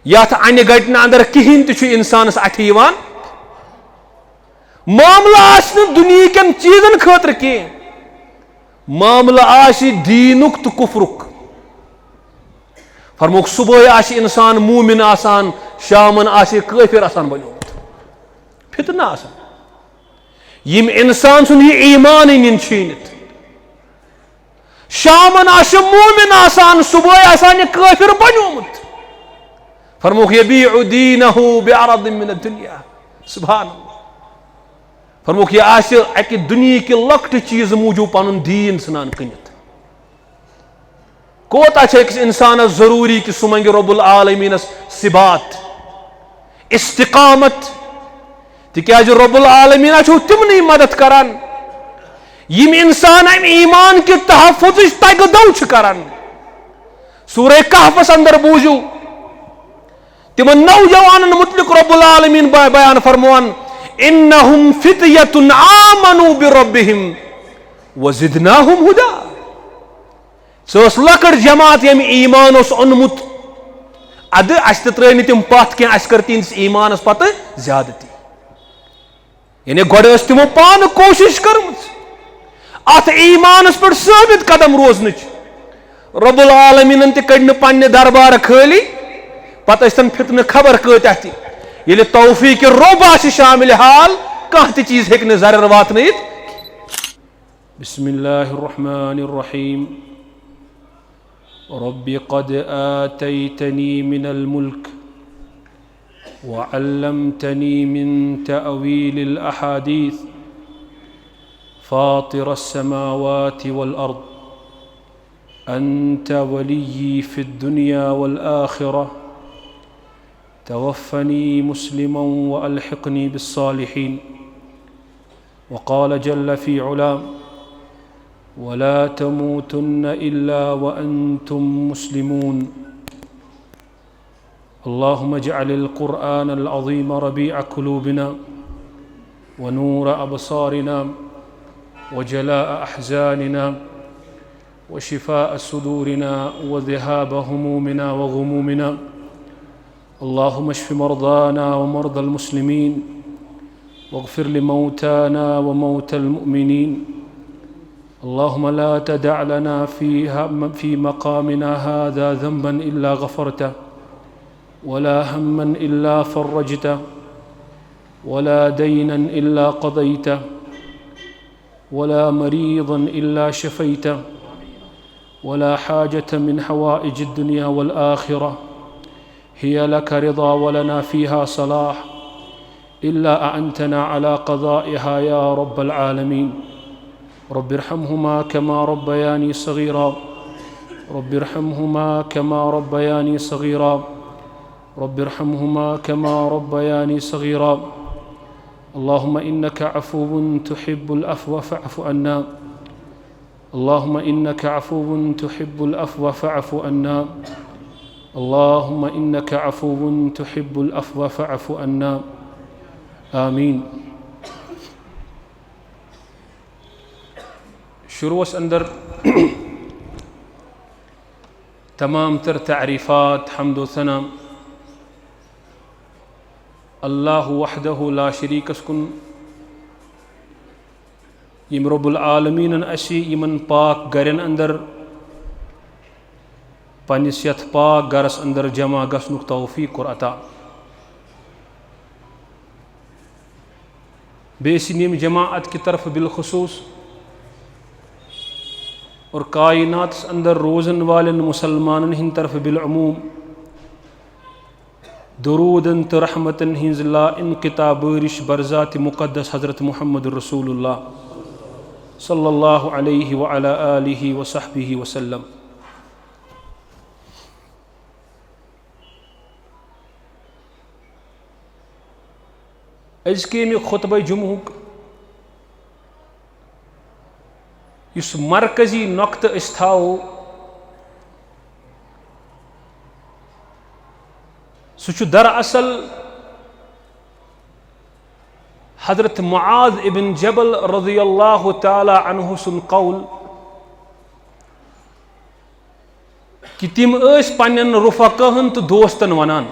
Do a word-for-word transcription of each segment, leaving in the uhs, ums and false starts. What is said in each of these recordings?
یتھ انہِ گٹہِ نہٕ اندر کہینۍ تہِ چھُ انسانس اتھِ یِوان۔ معاملہٕ آسہِ نہٕ دُنیہکٮ۪ن چیزن خٲطرٕ کینٛہہ، معاملہٕ آسہِ دیٖنُک تہٕ کُفرُک۔ فرمووُکھ، صبحٲے آسہِ انسان مومن آسان، شامن آسہِ کٲفر آسان بنیومُت۔ فتنہٕ آسان۔ یِم انسان سُنٛد یہِ ایمانٕے نِن چھیٖنِتھ۔ شامن آسہِ مومن آسان، صبحٲے آسان یہِ کٲفر بنیومُت۔ فرمووُکھ، یبیع دینہ بعرض من الدنیا۔ سبحان اللہ۔ فرمووُکھ، یہِ آسہِ اکہِ دُنیہکہِ لۄکٹہِ چیٖزٕ موٗجوٗب پنُن دیٖن ژھٕنان کٕنِتھ۔ کوتاہ چھُ أکِس انسانس ضروٗری کہِ سُہ منگہِ رب العالمینس ثبات، استقامت، تِکیازِ رب العالمینا چھُ تِمنٕے مدد کران، یِم انسان امہِ ایمان کہِ تحفظٕچ تگہٕ دو چھِ کران۔ سورہ کہفس اندر بوٗزِو، تِمن نوجوانن متعلق رب العالمین بی-، بیان فرموان، انہم فتیۃ آمنوا بربہم وزدناہم ہدی۔ سۄ ٲس لۄکٕٹ جماعت، ییٚمۍ ایمان اوس اوٚنمُت۔ ادٕ، اسہِ تہِ ترٲے نہٕ تِم پتھ کینٛہہ، اسہِ کٔر تِہنٛدِس ایمانس پتہٕ زیادتی۔ یعنی گۄڈٕ ٲس تِمو پانہٕ کوٗشش کٔرمٕژ اتھ ایمانس پٮ۪ٹھ ثٲبت قدم روزنٕچ۔ رب العالمینن تہِ کٔڑۍ نہٕ پننہِ دربارٕ خٲلی، پتہٕ ٲسۍ تن فتنہٕ خبر کۭتیاہ تہِ۔ ییٚلہِ توفیق رب آسہِ شامل حال، کانٛہہ تہِ چیٖز ہیٚکہِ نہٕ ضرر واتنٲیِتھ۔ بسم الله الرحمن الرحيم. رب قد آتيتني من الملك وعلمتني من تأويل الأحاديث، فاطر السماوات والأرض، أنت وليي في الدنيا والآخرة، توفني مسلما وألحقني بالصالحين. وقال جل في علاه: ولا تموتن إلا وأنتم مسلمون. اللهم اجعل القرآن العظيم ربيع قلوبنا ونور أبصارنا وجلاء أحزاننا وشفاء صدورنا وذهاب همومنا وغمومنا. اللهم اشف مرضانا ومرضى المسلمين، واغفر لموتانا وموتى المؤمنين. اللهم لا تدع لنا في هم-، في مقامنا هذا ذنبا إلا غفرته، ولا هما إلا فرجته، ولا دينا إلا قضيته، ولا مريضا إلا شفيته، ولا حاجة من حوائج الدنيا والآخرة هي لك رضا ولنا فيها صلاح إلا أعنتنا على قضائها يا رب العالمين. رب ارحمهما كما ربياني صغيرا. رب ارحمهما كما ربياني صغيرا. رب ارحمهما كما ربياني صغيرا. اللهم إنك عفو تحب العفو فاعف عنا. اللهم إنك عفو تحب العفو فاعف عنا. اللهم إنك عفو تحب العفو فاعف عنا. آمين. شروعس اندر تمام تر تعریفات، حمد و ثنا اللہ وحدہ لا شریکس کُن، ییٚمۍ رب العالمینن اسہِ یِمن پاک گرن اندر، پننِس یتھ پاک گرس اندر جمع گژھنُک توفیق کوٚر عطا۔ بیٚیہِ ٲسِن ییٚمہِ جماعت کہِ طرفہٕ بالخصوص اور کائناتس اندر روزن والٮ۪ن مسلمانن ہٕنٛدِ طرفہٕ بالعموم درودن تہٕ رحمتن ہٕنٛز لا انقطاع بٲرِش بر ذات مقدس حضرت محمد رسول اللہ صلی اللہ علیہ وعلی آلہ وصحبہ وسلم۔ أزکہِ ییٚمہِ خطبہ جمعہُک یُس مرکزی نقطہٕ أسۍ تھاوو، سُہ چھُ دراصل حضرت معاذ ابن جبل رضی اللہ تعالی عنہ سُنٛد قول، کہ تِم ٲسۍ پننٮ۪ن رفقاہن تہٕ دوستن ونان،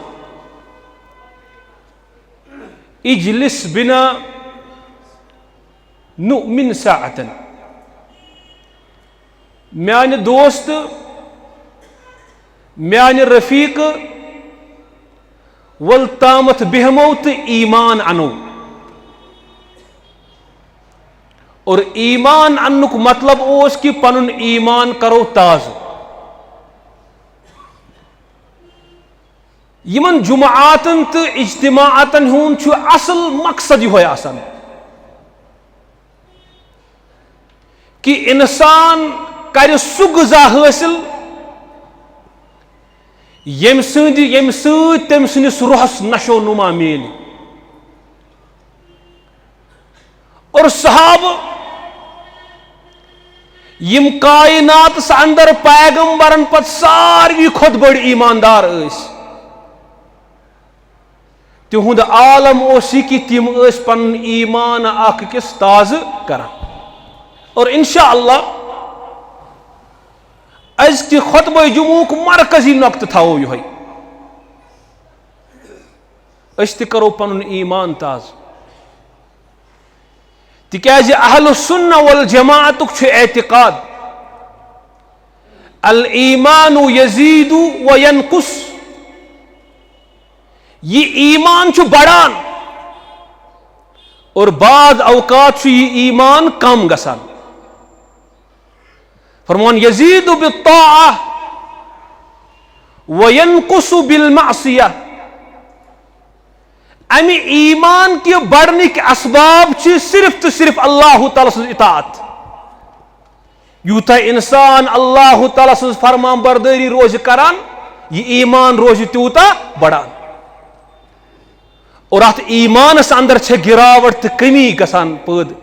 اجلس بنا نؤمن ساعة۔ میانہِ دوست، میانہِ رفیق، ول تامتھ بیہمو تہٕ ایمان انو۔ اور ایمان اننُک مطلب اوس کہ پنُن ایمان کرو تازٕ۔ یِمن جماعتن تہٕ اجتماعاتن ہُنٛد چھُ اصل مقصد یِہوٚے آسان کہ انسان کرِ سُہ غذا حٲصِل، ییٚمہِ سٕنٛدِ، ییٚمہِ سۭتۍ تٔمۍ سٕنٛدِس روحس نشو نما میلہِ۔ اور صحابہٕ، یِم کائناتس اندر پیغمبرن پتہٕ ساروی کھۄتہٕ بٔڑۍ ایماندار ٲسۍ، تِہُنٛد عالم اوس یہِ کہِ تِم ٲسۍ پنُن ایمان اکھ أکِس تازٕ کران۔ اور انشاءاللہ أزکہِ خطبہ جمعہُک مرکزی نقطہٕ تھاوو یِہوٚے، أسۍ تہِ کرو پنُن ایمان تازٕ۔ تِکیازِ اہل السنہ والجماعتُک چھُ اعتقاد، الایمان یزید و ینقص، یہِ ایمان چھُ بڑان اور بعض اوقات چھُ یہِ ایمان کم گژھان۔ فرمان، یزید بالطاعہ و ینقص بالمعصیہ۔ امہِ ایمان کہِ بڑنٕکۍ اسباب چھِ صرف تہٕ صرف اللہ تعالیٰ سٕنٛز اطاعت۔ یوٗتاہ انسان اللہ تعالیٰ سٕنٛز فرمان بردٲری روزِ کران، یہِ ایمان روزِ تیوٗتاہ بڑان۔ اور اتھ ایمانس اندر چھےٚ گراوٹ تہٕ کمی گژھان پٲدٕ،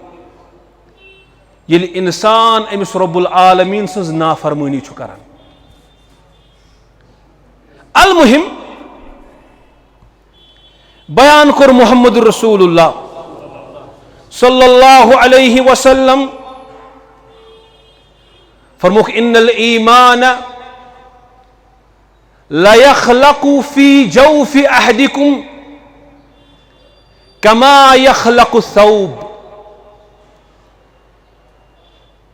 ییٚلہِ انسان أمِس رب العالمین سٕنٛز نافرمٲنی چھُ کران۔ المہم، بیان کوٚر محمد رسول اللہ صلی اللہ علیہ وسلم، فرموک، ان الایمان لیخلق فی جوف احدکم کما یخلق الثوب۔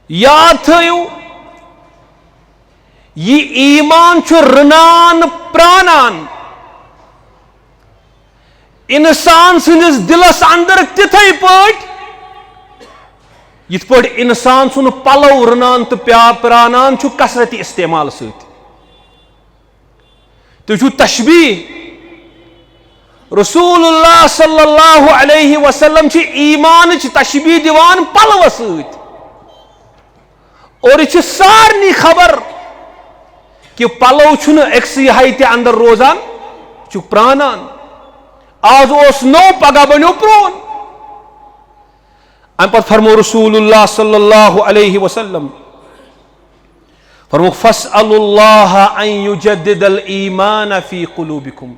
یاد تھٲیِو، یہِ ایمان چھُ رٕنان پرانان انسان سٕنٛدِس دِلس اندر تِتھے پٲٹھۍ، یِتھ پٲٹھۍ انسان سُنٛد پلو رٕنان تہٕ پیا-، پرانان چھُ کثرت استعمال سۭتۍ۔ تُہۍ چھِو تشبیہ۔ رسول اللہ صلی اللہ علیہ وسلم چھِ ایمانٕچ تشبیہ دِوان پلوس سۭتۍ۔ اور یہِ چھِ سارنٕے خبر کہِ پلو چھُنہٕ أکسٕے ہایتہِ اندر روزان، یہِ چھُ پرانان۔ آز اوس نوٚو، پگاہ بنیو پرون۔ امہِ پتہٕ فرمو رسول اللہ صلی اللہ علیہ وسلم، فرموک، فاسألوا اللہ ان یجدد الایمان فی قلوبکم۔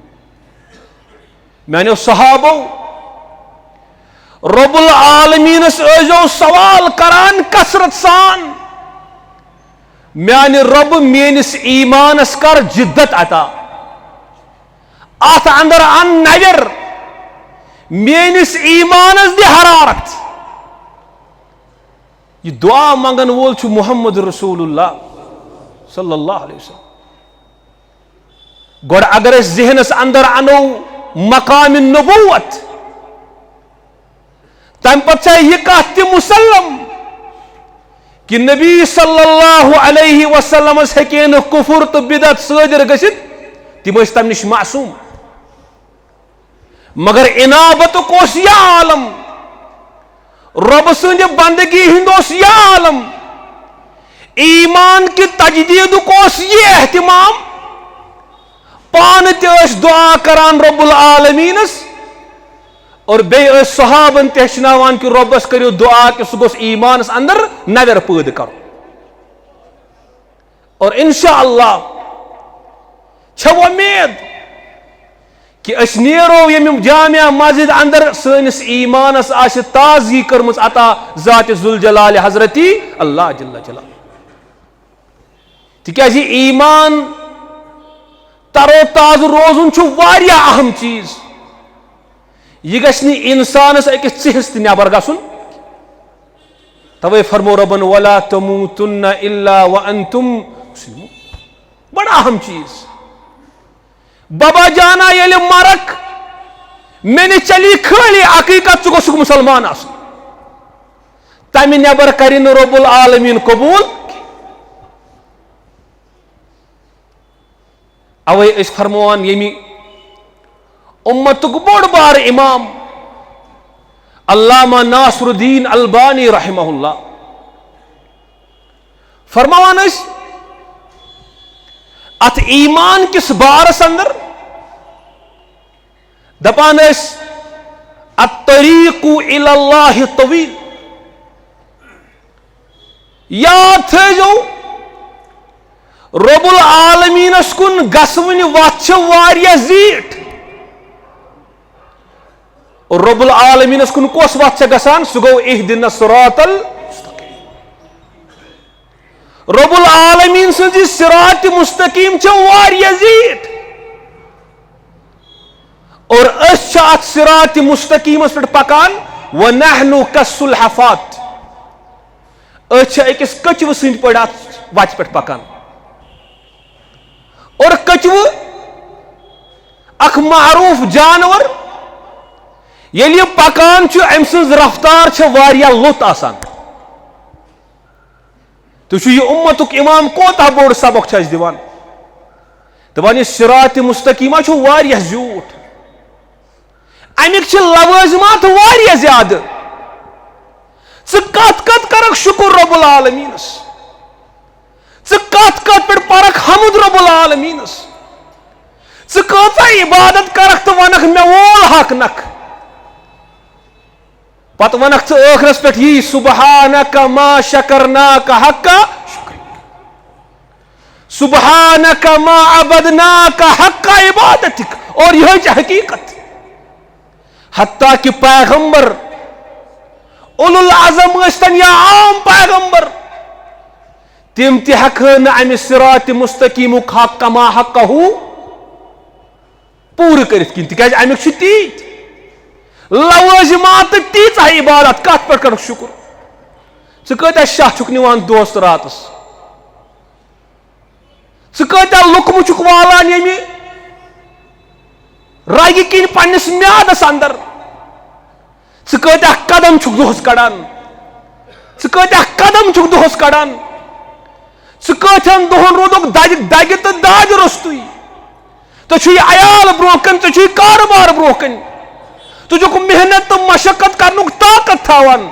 میانیو صحابو، رب العالمینس ٲسۍزیو سوال کران کثرت سان، میانہِ رب، میٲنِس ایمانس کر جدت عطا، اتھ اندر ان نویر، میٲنِس ایمانس دِ حرارت۔ یہِ دعا منگن وول چھُ محمد رسول اللہ صلی اللہ علیہ وسلم۔ گۄڈٕ اگر أسۍ ذہنس اندر انو مقام نبوت، تمہِ پتہٕ چھا یہِ کتھ تہِ مسلم کہِ نبی صلی اللہ علیہ وسلمس ہیٚکہِ نہٕ کفر تہٕ بدعت صٲدر گٔژھِتھ؟ تِم ٲسۍ تمہِ نِش معصوم۔ مگر انابتُک اوس یہِ عالم، رۄبہٕ سٕنٛدِ بندگی ہُنٛد اوس یہِ عالم، ایمان کہِ تجدیدُک اوس یہِ اہتمام۔ پانہٕ تہِ ٲسۍ دعا کران رب العالمینس، اور بیٚیہِ ٲسۍ صحابن تہِ ہیٚچھناوان کہِ رۄبس کٔرِو دعا کہِ سُہ گوٚژھ ایمانس اندر نویر پٲدٕ کرُن۔ اور انشاءاللہ چھےٚ وۄمید کہِ أسۍ نیرو ییٚمہِ جامع مسجد اندر، سٲنِس ایمانس آسہِ تازگی کٔرمٕژ عطا ذات ذوالجلال حضرتی اللہ جل جلالہ۔ تِکیازِ ایمان تر و تازٕ روزُن چھُ واریاہ اہم چیز۔ یہِ گژھِ نہٕ انسانس أکِس ژِہِس تہِ نٮ۪بر گژھُن۔ توے فرمو رۄبن، "ولا تموتن الا وانتم مسلمون۔" بڑا اہم چیز۔ بابا جانا، ییٚلہِ مرکھ، مےٚ نِش چلی خٲلی عقیقت، ژٕ گوٚژھُکھ مسلمان آسُن۔ تمہِ نٮ۪بر کرِ نہٕ رب العالمین قبول۔ اوے أسۍ فرماوان ییٚمہِ امتُک بوٚڑ بار امام علامہ ناصر الدین البانی رحمہ اللہ فرماوان ٲسۍ اتھ ایمان کِس بارس اندر، دپان ٲسۍ، "الطریق الی اللہ طویل۔" یاد تھٲیزیو، رب العالمینس کُن گژھوٕنۍ وتھ چھِ واریاہ زیٖٹھ۔ اور رب العالمینس کُن کۄس وتھ چھےٚ گژھان؟ سُہ گوٚو اہدنا الصراط المستقیم۔ رب العالمین سٕنٛز یہِ صراط مستقیم چھےٚ واریاہ زیٖٹھ۔ اور أسۍ چھِ اتھ صراط مستقیمس پٮ۪ٹھ پکان، ونحن کالسلحفاة۔ أسۍ چھِ أکِس کٔچوٕ سٕنٛدۍ پٲٹھۍ اتھ وتہِ پٮ۪ٹھ پکان۔ اور کٔچوٕ، اکھ معروف جانور، ییٚلہِ یہِ پکان چھُ، أمۍ سٕنٛز رفتار چھےٚ واریاہ لوٚت آسان۔ تُہۍ چھِو یہِ امتُک امام، کوتاہ بوٚڑ سبق چھُ اَسہِ دِوان۔ دَپان، یہِ صراط مستقیمہ چھُ واریاہ زیوٗٹھ، اَمِکۍ چھِ لوٲزمات واریاہ زیادٕ۔ ژٕ کَتھ کَتھ کَرَکھ شُکُر رب العالمینَس؟ ژٕ کَتھ کَتھ پٮ۪ٹھ پَرَکھ حمد رب العالمینَس؟ ژٕ کۭژاہ عبادت کَرَکھ تہٕ وَنَکھ، "مےٚ وول حق نَکھ"؟ پتہٕ ونکھ ژٕ ٲخرس پٮ۪ٹھ یی، "سبحانک ما شکرناک حق شکرک، سبحانک ما عبدناک حق عبادتک"، اور یہے چھِ حقیقت۔ حتیٰ کہ پیغمبر اولو العزم ٲسۍتن یا عام پیغمبر، تِم تہِ ہٮ۪کہٕ نہٕ امہِ صراط مستقیمُک حق کما حقہ پوٗرٕ کٔرِتھ کِہیٖنۍ، تِکیٛازِ اَمیُک چھُ تیٖتۍ لوٲزِمات تہٕ تیٖژاہ عبادت، کَتھ پٮ۪ٹھ کَرُکھ شُکُر؟ ژٕ کۭتیٛاہ شاہ چھُکھ نِوان دۄہَس تہٕ راتَس؟ ژٕ کۭتیٛاہ لُقمہٕ چھُکھ والان ییٚمہِ رَگہِ کِنۍ پنٛنِس میادَس اندر؟ ژٕ کۭتیٛاہ قدم چھُکھ دۄہَس کڑان؟ ژٕ کۭتیٛاہ قدم چھُکھ دۄہَس کڑان؟ ژٕ کۭتیٛاہَن دۄہَن روٗدُکھ دَگہِ، دَگہِ تہٕ دادِ روٚستُے؟ ژےٚ چھُے عیال برونٛہہ کَنہِ، ژےٚ چھُے کارٕبار برونٛہہ کَنہِ، ژٕ چھُکھ محنت تہٕ مشقت کرنُک طاقت تھاوان۔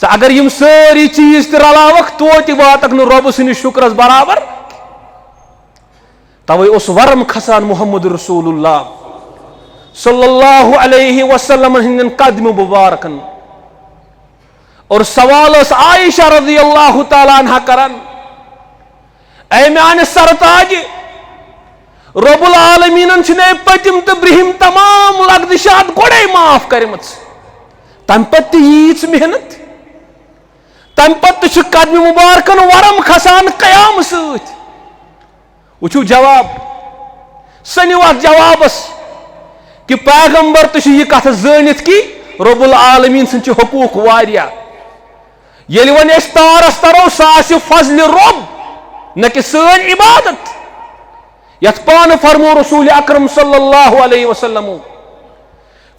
ژٕ اگر یِم سٲری چیٖز تہِ رلاوکھ، توتہِ واتکھ نہٕ رۄبہٕ سٕنٛدِس شُکرس برابر۔ توے اوس ورم کھسان محمد رسول اللہ صلی اللہ علیہ وسلم ہٕنٛدٮ۪ن قدمہٕ مبارکن۔ اور سوال ٲس عائشہ رضی اللہ تعالیٰ عنہا کران، "اے میانہِ سرتاج، رب العالمینن چھِ مےٚ پٔتِم تہٕ برٛہِم تمام لغزشات گۄڈے معاف کٔرمٕژ، تمہِ پتہٕ تہِ ییٖژ محنت، تمہِ پتہٕ تہِ چھُ قدمہِ مبارکن ورم کھسان قیام سۭتۍ۔" وٕچھِو جواب، سٔنِو اَتھ جوابَس کہِ پیغمبر تہِ چھُ یہِ کَتھ زٲنِتھ کہِ رب العالمین سٕنٛدۍ چھِ حقوٗق واریاہ۔ ییٚلہِ وۄنۍ أسۍ تارَس تَرو، سُہ آسہِ فضلِ رب، نہ کہِ سٲنۍ عبادت۔ یَتھ پانہٕ فرمو رسول اکرم صلی اللہ علیہ وسلمو،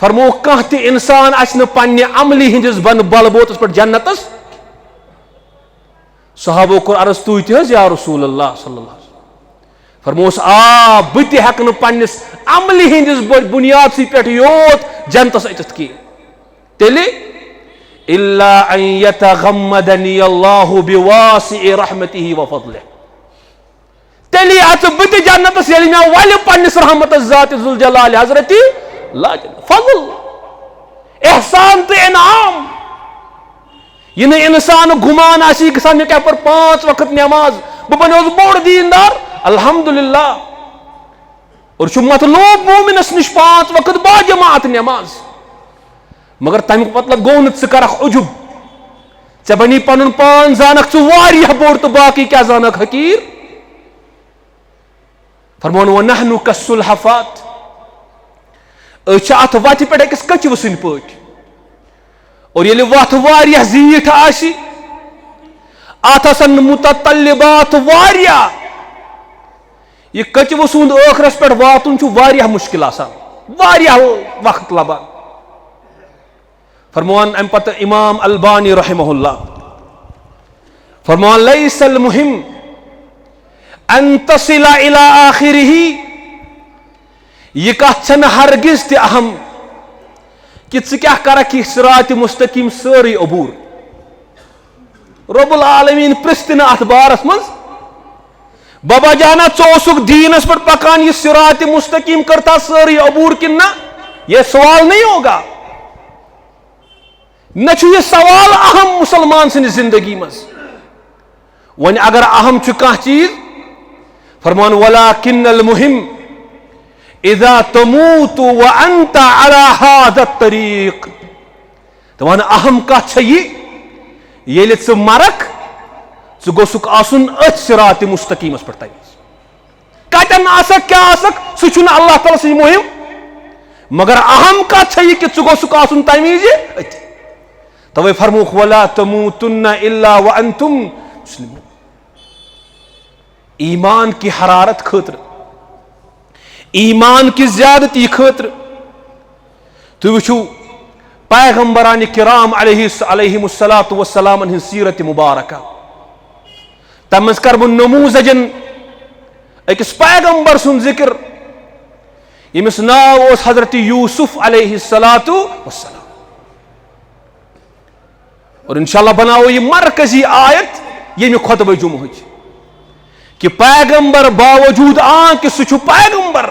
فرمو، کانٛہہ تہِ اِنسان آسہِ نہٕ پننہِ عملہِ ہٕنٛدِس بن-، بلبوتَس پٮ۪ٹھ جنتَس۔ صحابو کوٚر عرض، "تُہۍ تہِ حظ یا رسول اللہ صلی اللہ علیہ وسلم؟" فرموس، "آ، بہٕ تہِ ہٮ۪کہٕ نہٕ پننِس عملہِ ہٕنٛدِس بُ-، بُنیادسٕے پٮ۪ٹھ یوت جنتس أژِتھ کینٛہہ۔ تیٚلہِ الا ان یتغمدنی اللہ بواسع رحمتہ و فضلہ۔" تیٚلی اژٕ بہٕ تہِ جنتس، ییٚلہِ مےٚ ولہِ پننِس رحمتس ذات ذوالجلال حضرتی لا جل-، فضل، احسان تہٕ انعام۔ یہِ نہٕ انسان گُمان آسہِ، یہِ گژھان مےٚ کیٛاہ پٔر پانٛژھ وقت نٮ۪ماز، بہٕ بنیوس بوٚڑ دیٖندار، الحمدللہ۔ اور چھُ مطلوب مومنس نِش پانٛژھ وقت باجماعت نٮ۪ماز۔ مگر تمیُک مطلب گوٚو نہٕ ژٕ کرکھ عجب، ژےٚ بنی پنُن پان زانکھ ژٕ واریاہ بوٚڑ تہٕ باقی کیٛاہ زانکھ حقیٖر۔ فرمون، "ونحن کالسلحفاة۔" أسۍ چھِ اتھ وتہِ پٮ۪ٹھ أکِس کٔچوٕ سٕنٛدۍ پٲٹھۍ۔ اور ییٚلہِ وتھ واریاہ زیٖٹھ آسہِ، اتھ آسن متطلبات واریاہ۔ یہِ کٔچوٕ سُنٛد ٲخرس پٮ۪ٹھ واتُن چھُ واریاہ مشکل آسان، واریاہ وقت لبان۔ فرموان امہِ پتہٕ امام البانی رحمہ اللہ، فرموان، "لیس المہم ان تصل الی آخرہ"، یہِ کتھ چھنہٕ ہرگز تہِ اہم کہِ ژٕ کیاہ کرکھ یہِ صراط مستقیم سٲرٕے عبور۔ رب العالمین پرژھ تہِ نہٕ اتھ بارس منٛز، "بابا جانا، ژٕ اوسُکھ دیٖنس پٮ۪ٹھ پکان، یہِ صراط مستقیم کٔرتھا سٲرٕے عبور کِنہٕ نہ؟" یہ سوال نہیں ہوگا۔ نہ چھُ یہِ سوال اہم مسلمان سٕنٛدِ زندگی منٛز۔ وۄنۍ اگر اہم چھُ کانٛہہ چیٖز، فرمان، "ولکن المہم اذا تموت وانت علی هذا الطریق"۔ دپان، اہم کتھ چھےٚ یہِ، ییٚلہِ ژٕ مرکھ، ژٕ گوٚژھُکھ آسُن أتھۍ صراط مستقیمس پٮ۪ٹھ تمہِ وِزِ۔ کتٮ۪ن آسکھ، کیٛاہ آسکھ، سُہ چھُنہٕ اللہ تعالیٰ سٕنٛز مُہِم۔ مگر اہم کتھ چھےٚ یہِ کہِ ژٕ گوٚژھُکھ آسُن تمہِ وِزِ أتھۍ۔ توے فرمووُکھ، "ولا تموتن الا وانتم مسلمون"۔ ایمان کی حرارت خٲطرٕ، ایمان کی زیادتی خٲطرٕ۔ تُہۍ وٕچھِو پیغمبران کرام علیہ، علیہم الصلوۃ والسلام ہٕنٛز سیرت مبارکہ۔ تَتھ منٛز کَرٕ بہٕ نموٗذجن أکِس پیغمبر سُنٛد ذِکر، ییٚمِس ناو اوس حضرت یوسف علیہ الصلوۃ والسلام۔ اور انشاءاللہ بناوو یہِ مرکزی آیت ییٚمہِ خطبہ جمعہٕچ، کہِ پیغمبر باوجود آن کہِ سُہ چھُ پیغمبر،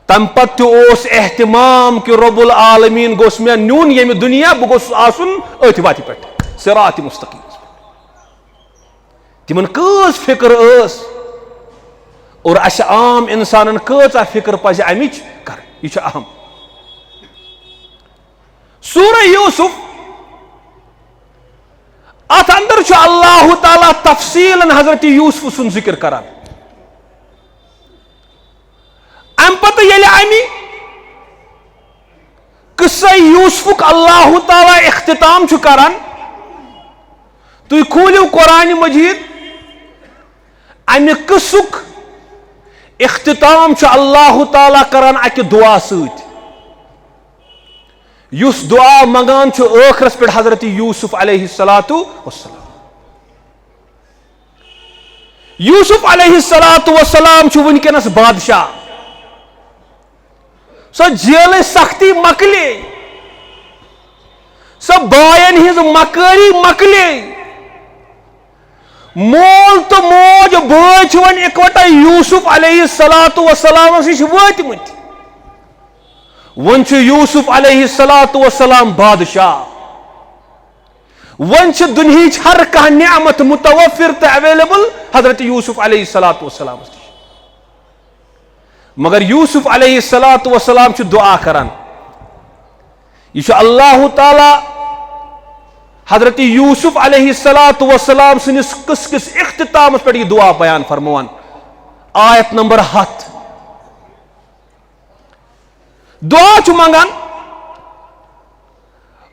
تَمہِ پتہٕ تہِ اوس اہتمام کہِ رب العالمین گوٚژھ مےٚ نیُن ییٚمہِ دُنیا، بہٕ گوٚژھُس آسُن أتھۍ وتہِ پٮ۪ٹھ، صراط مستقیمس پٮ۪ٹھ۔ تِمن کۭژ فکر ٲس، اور اسہِ عام انسانن کۭژاہ فکر پزِ امِچ کرٕنۍ، یہِ چھُ اہم۔ سورہ یوسف، اتھ اندر چھُ اللہ تعالیٰ تفصیلن حضرت یوسف سُنٛد ذکر کران۔ امہِ پتہٕ ییٚلہِ امہِ قصہ یوسفُک اللہ تعالیٰ اختتام چھُ کران، تُہۍ کھوٗلِو قرآن مجید، امہِ قصُک اختتام چھُ اللہ تعالیٰ کران اکہِ دعا سۭتۍ، یُس دعا منگان چھُ ٲخرس پٮ۪ٹھ حضرت یوسف علیہ الصلوۃ والسلام۔ یوسف علیہ الصلوۃ والسلام چھُ وٕنکیٚنس بادشاہ۔ سۄ جیلٕچ سختی مۄکلے، سۄ باین ہٕنٛز مکٲری مۄکلے۔ مول تہٕ موج بٲے چھِ وۄنۍ اِکوٹے یوسف علیہ الصلوۃ والسلامس نِش وٲتمٕتۍ۔ وۄنۍ چھُ یوسف علیہ الصلوۃ والسلام بادشاہ۔ وۄنۍ چھِ دُنہِچ ہر کانٛہہ نعمت متوفر تہٕ اویلیبل حضرت یوسف علیہ الصلوۃ والسلامس نِش۔ مگر یوسف علیہ الصلوۃ والسلام چھُ دعا کران۔ یہِ چھُ اللہ تعالیٰ حضرت یوسف علیہ الصلوۃ والسلام سٕنٛدِس قصہٕ کِس اختتامس پٮ۪ٹھ یہِ دعا بیان فرماوان۔ آیت نمبر ہتھ۔ دعا چھُ منگان،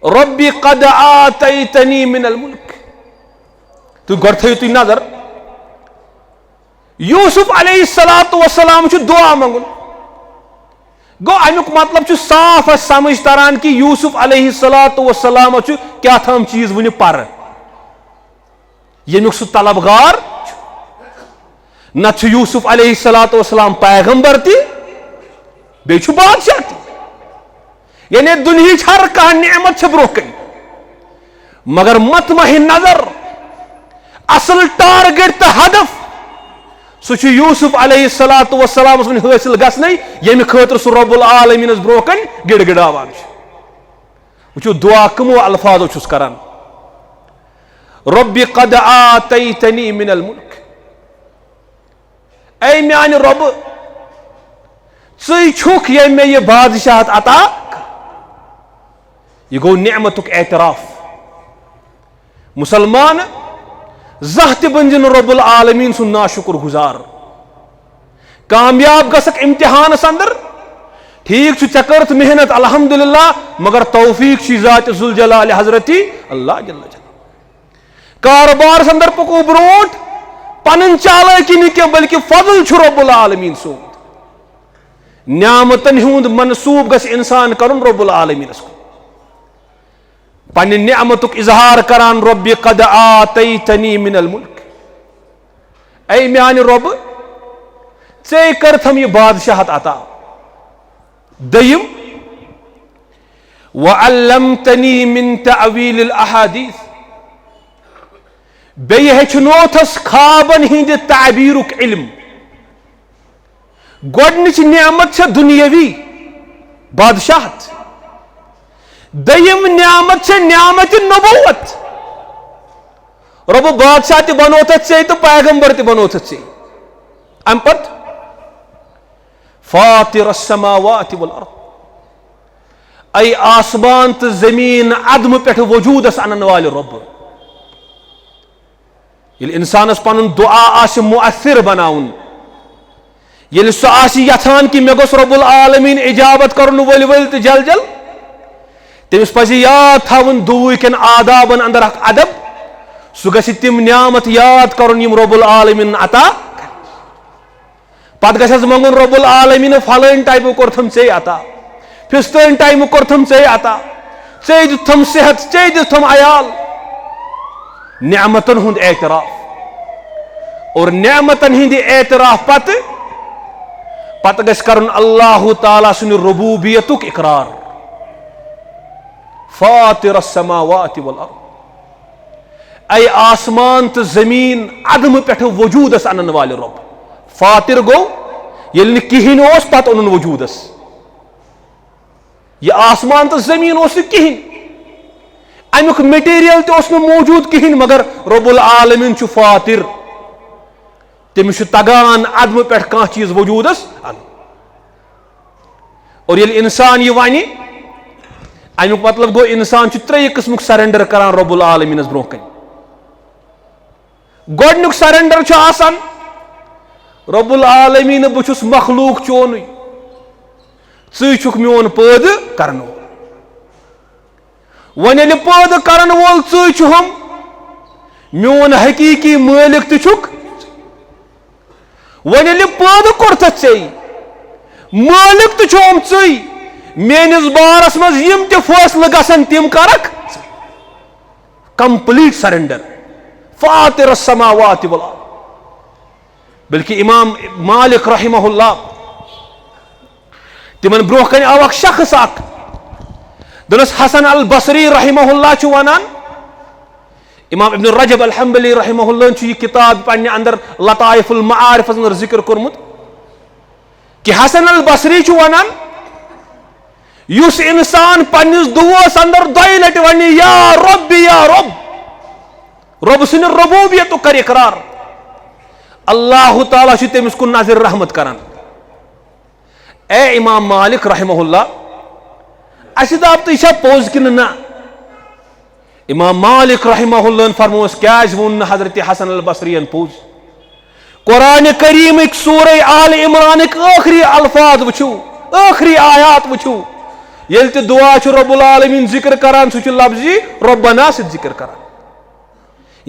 "رب قد آتیتنی من الملک"۔ تُہۍ گۄڈٕ تھٲیِو تُہۍ نظر، یوسف علیہ الصلوۃ والسلام چھُ دعا منگُن۔ گوٚو، اَمیُک مطلب چھُ صاف اَسہِ سمجھ تران کہِ یوسف علیہ الصلوۃ والسلام چھُ کیٛاہ تام چیٖز وُنہِ پرٕ۔ ییٚمیُک سُہ طلبگار چھُ۔ نتہٕ چھُ یوسف علیہ الصلوۃ والسلام پیغمبر تہِ، بیٚیہِ چھُ بادشاہ تہِ۔ یعنی دُنہِچ ہر کانٛہہ نعمت چھِ برٛونٛہہ کَنہِ۔ مگر مطمح نظر، اصل ٹارگٹ تہٕ ہدف، سُہ چھُ یوسف علیہ الصلوۃ والسلامس وۄنۍ حٲصِل گژھنٕے، ییٚمہِ خٲطرٕ سُہ رب العالمینس برٛونٛہہ کَنہِ گِڑگِڑاوان چھُ۔ وٕچھِو، دعا کٕمو الفاظو چھُس کران، "رب قد آتیتنی من الملک"۔ اے میانہِ رۄبہٕ، ژٕے چھُکھ ییٚمۍ مےٚ یہِ بادشاہت عطا کٔر۔ یہِ گوٚو نعمتُک اعتراف۔ مسلمان، زانٛہہ تہِ بٔنزِ نہٕ رب العالمین سُنٛد ناشُکر گزار۔ کامیاب گژھکھ امتحانس اندر، ٹھیک چھُ، ژےٚ کٔرٕتھ محنت، الحمدللہ، مگر توفیق چھُے ذات ذوالجلال حضرتی اللہ جل جلالہ۔ کاربارس اندر پکو برونٹھ، پنٕنۍ چالٲکی نہٕ کینٛہہ، بلکہ فضل چھُ رب العالمین سُنٛد۔ نعمتن ہُنٛد منسوب گژھِ انسان کرُن رب العالمینس کُن۔ پننہِ نعمتُک اظہار کران، رب قد آتیتنی من الملک، اے میانہِ رب، ژے کٔرتھم یہِ بادشاہت عطا۔ دوٚیِم، وعلمتنی من تأویل الاحادیث، بیٚیہِ ہیٚچھنوتھس خوابن ہٕنٛدِ تعبیرُک علم۔ گۄڈنِچ نعمت چھےٚ دُنیٲوی بادشاہت، دوٚیِم نعمت چھےٚ نعمت نبوت۔ رۄبہٕ بادشاہ تہِ بنوتھس ژے تہٕ پیغمبر تہِ بنوتھس ژے۔ امہِ پتہٕ، فاطر السماوات والارض، اے آسمان تہٕ زمین عدمہٕ پٮ۪ٹھ وجودس انن والہِ رۄب۔ ییٚلہِ انسانس پنُن دعا آسہِ مؤثر بناوُن، ییٚلہِ سُہ آسہِ یژھان کہِ مےٚ گوٚژھ رب العالمین اجابت کرُن ؤلۍ ؤلۍ تہٕ جل جل، تٔمِس پزِ یاد تھاوُن دُعہٕ کٮ۪ن آدابن اندر اکھ ادب۔ سُہ گژھِ تِم نعمت یاد کرُن یِم رب العالمین عطا۔ پتہٕ گژھٮ۪س منٛگُن رب العالمین، فلٲنۍ ٹایپُک کوٚرتھم ژے عطا، فستٲنۍ ٹایمُک کوٚرتھم ژے عطا، ژے دیُتتھم صحت، ژے دیُتتھم عیال۔ نعمتن ہُنٛد اعتراف۔ اور نعمتن ہٕنٛدِ اعتراف پتہٕ، پتہٕ گژھِ کرُن اللہ تعالیٰ سٕنٛدِ ربوبیتُک اقرار۔ فاطر السماوات والارض، اے آسمان تہٕ زمین عدمہٕ پٮ۪ٹھٕ وجودس انن والہِ رۄب۔ فاطر گوٚو، ییٚلہِ نہٕ کِہیٖنۍ اوس، پتہٕ اوٚنُن وجودس۔ یہِ آسمان تہٕ زمین اوس نہٕ کِہیٖنۍ، امیُک مٹیریل تہِ اوس نہٕ موجود کِہیٖنۍ، مگر رب العالمین چھُ فاطر۔ تٔمِس چھُ تگان عدمہٕ پٮ۪ٹھ کانٛہہ چیٖز وجودس انُن۔ اور ییٚلہِ انسان یہِ ونہِ، امیُک مطلب گوٚو، انسان چھُ ترٛیٚیہِ قٕسمُک سرنڈر کران رب العالمینس برونٛہہ کنہِ۔ گۄڈنیُک سرنڈر چھُ آسان، رب العالمین، بہٕ چھُس مخلوق چونُے، ژٕے چھُکھ میون پٲدٕ کرن وول۔ وۄنۍ ییٚلہِ پٲدٕ کرن وول ژٕے چھُہم، میون حقیقی مٲلِک تہِ چھُکھ۔ وۄنۍ ییٚلہِ پٲدٕ کوٚرتھس ژے، مٲلِک تہِ چھُہم ژٕے، میٲنِس بارس منٛز یِم تہِ فٲصلہٕ گژھن، تِم کرکھ۔ کمپلیٹ سرنڈر، فاطر السماوات والارض۔ بلکہ امام مالک رحمہ اللہ، تِمن برونٛہہ کنہِ آو اکھ شخص اکھ، دوٚپنس، حسن البصری رحمہ اللہ چھُ ونان، امام ابن رجب الحنبلی رحمہ اللہ چھُ یہِ کتاب پننہِ اندر لطائف المعارفس اندر ذکر کوٚرمُت، کہ حسن البصری چھُ ونان، یُس انسان پننِس دُعوس اندر دۄیہِ لٹہِ ونہِ، یا رب، یا رب، رب سٕنٛدِ ربوبیتُک کرِ اقرار، اللہ تعالیٰ چھُ تٔمِس کُن نظر رحمت کران۔ اے امام مالک رحمہ اللہ، اسہِ دپ، تہٕ یہِ چھا پوٚز کِنہٕ نہ؟ امام مالک رحمہ اللہ فرموس، کیازِ ووٚن نہٕ حضرت حسن البصری ین پوٚز؟ قرآن کریمٕکۍ سورہ آل عمرانٕکۍ ٲخری الفاظ وٕچھِو، ٲخری آیات وٕچھِو۔ ییٚلہِ تہِ دعا چھُ رب العالمین ذکر کران، سُہ چھُ لفظی ربنا سۭتۍ ذکر کران۔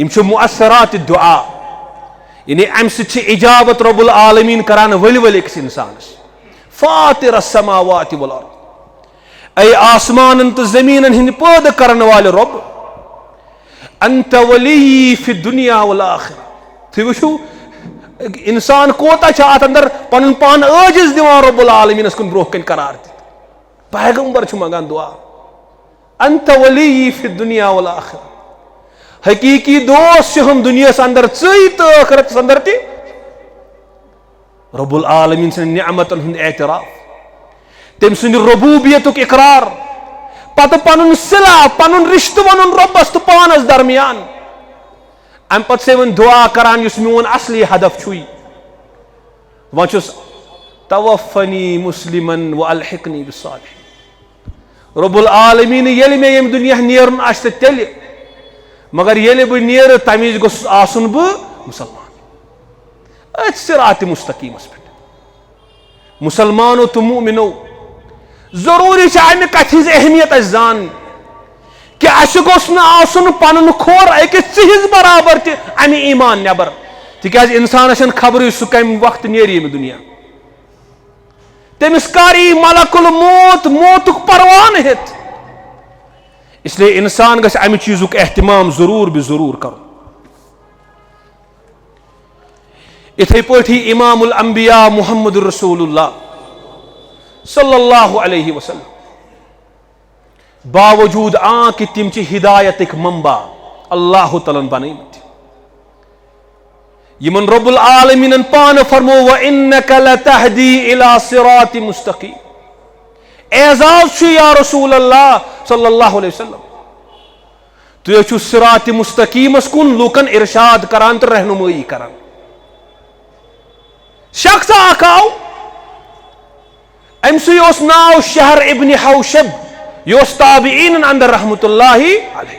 یِم چھِ مؤثرات دعا، یعنی امہِ سۭتۍ چھِ اجابت رب العالمین کران ؤلۍ ؤلۍ أکِس انسانس۔ فاطر السماوات والارض، اے آسمانن تہٕ زمینن ہٕنٛدۍ پٲدٕ کرن والہِ رۄب، انت ولی فی الدنیا والآخرہ۔ تُہۍ وٕچھِو، انسان کوتاہ چھُ اتھ اندر پنُن پان عٲجز دِوان رب العالمینس کُن برونٛہہ کنہِ قرار دِتھ۔ پیغمبر چھُ منگان دعا، انت ولی فی الدنیا والآخرہ۔ حقیقی دوست چھِ ہم دنیاہس اندر ژٕے تہٕ ٲخرتس اندر تہِ۔ رب العالمین سٕنٛدٮ۪ن نعمتن ہُنٛد اعتراف، تٔمۍ سٕنٛدِ ربوبیتُک اقرار، پتہٕ پنُن صلہ، پنُن رشتہٕ ونُن رۄبس تہٕ پانس درمیان۔ امہِ پتہٕ چھِ وۄنۍ دعا کران، یُس میون اصلی ہدف چھُے، وۄنۍ چھُس، توفنی مسلمن والحقنی بالصالحین۔ رب العالمین، ییٚلہِ مےٚ ییٚمہِ دُنیا نیرُن آسہِ تہٕ تیٚلہِ، مگر ییٚلہِ بہٕ نیرٕ، تَمہِ وِزِ گوٚژھُس آسُن بہٕ مُسلمان، أتھۍ صراط مستقیٖمَس پٮ۪ٹھ۔ مُسلمانو تہٕ مُؤمِنو، ضروٗری چھِ اَمہِ کَتھِ ہٕنٛز اہمیت اَسہِ زانٕنۍ کہِ اَسہِ گوٚژھ نہٕ آسُن پَنُن کھور أکِس ژِہِس برابر تہِ اَمہِ ایمان نٮ۪بر، تِکیٛازِ اِنسانَس چھَنہٕ خبرٕے سُہ کَمہِ وقتہٕ نیرِ ییٚمہِ دُنیا۔ تٔمِس کر یی ملک الموت موتُک پروانہٕ ہیٚتھ؟ اس لیے انسان گژھِ امہِ چیٖزُک اہتمام ضروٗر بے ضروٗر کرُن۔ اِتھے پٲٹھی امام الانبیاء محمد رسول اللہ صلی اللہ علیہ وسلم، باوجود آں کہ تِم چھِ ہدایتٕکۍ منبع اللہ تعالیٰ ہن بنٲومٕتۍ، یِمن رب العالمینن پانہٕ فرمو، "وَإِنَّكَ لَتَهْدِي إِلَىٰ صِرَاطٍ مُسْتَقِيمٍ۔" اعزاز چھُ یا رسول اللہ صلی اللہ علیہ وسلم، تُہۍ چھِو صراط مستقیمس کُن لوٗکن ارشاد کران تہٕ رہنمٲیی کران۔ شخص اکھ آو، أمۍ سٕے اوس ناو شہر ابن حوشب، یہِ اوس تابعینن اندر رحمت اللہ علیہ۔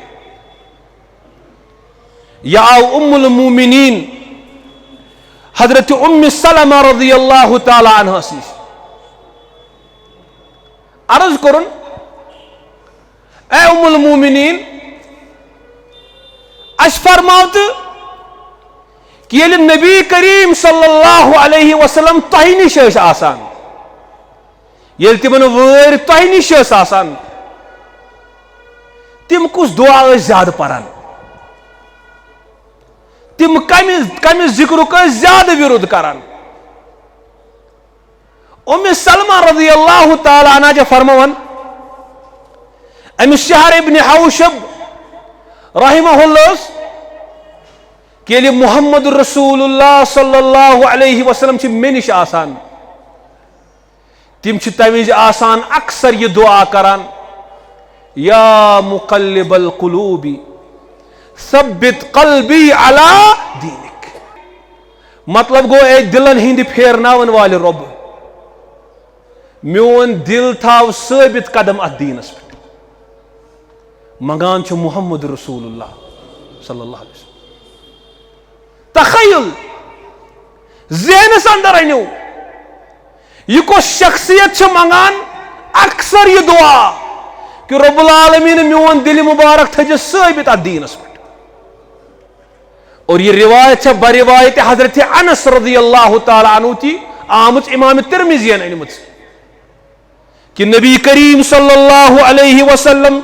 یہِ آو ام المومنین حضرت ام سلمہ رضی اللہ تعالی عنہس نِش۔ عرض کوٚرُن، اے ام المومنین، اَسہِ فرماو تہٕ کہِ ییٚلہِ نبی کریم صلی اللہ علیہ وسلم تۄہہِ نِش ٲسۍ آسان، ییٚلہِ تِمن وٲرۍ تۄہہِ نِش ٲسۍ آسان، تِم کُس دُعا ٲسۍ زیادٕ پران؟ تِم کمہِ، کمہِ ذِکرُک ٲسۍ زیادٕ وِرُد کران؟ ام سلمہ رضی اللہ تعالی عنہا چھِ فرماوان، أمِس شہر ابن حوشب رحمہ اللہ ٲس کہِ ییٚلہِ محمد رسول اللہ صلی اللہ علیہ وسلم چھِ مےٚ نِش آسان، تِم چھِ تَمہِ وِزِ آسان اکثر یہِ دُعا کران، "یا مقلب القلوب ثبت قلبی علی دینک۔" مطلب گوٚو، اے دِلن ہٕنٛدِ پھیرناون والہِ رۄب، میون دِل تھاو ثٲبت قدم اتھ دیٖنس پٮ۪ٹھ۔ منگان چھُ محمد رسول اللہ صلی اللہ علیہ وسلم۔ تخیل ذہنس اندر أنِو، یہِ کۄس شخصیت چھِ منگان اکثر یہِ دعا کہِ رب العالمین میون دِل مبارک تھٲیزِ ثٲبت اتھ دیٖنس پٮ۪ٹھ؟ اور یہِ روایت چھےٚ بروایت حضرت انس رضی اللہ تعالی عنہ تہِ آمٕژ، امام ترمذین أنمٕژ۔ کہ نبی کریم صلی اللہ علیہ وسلم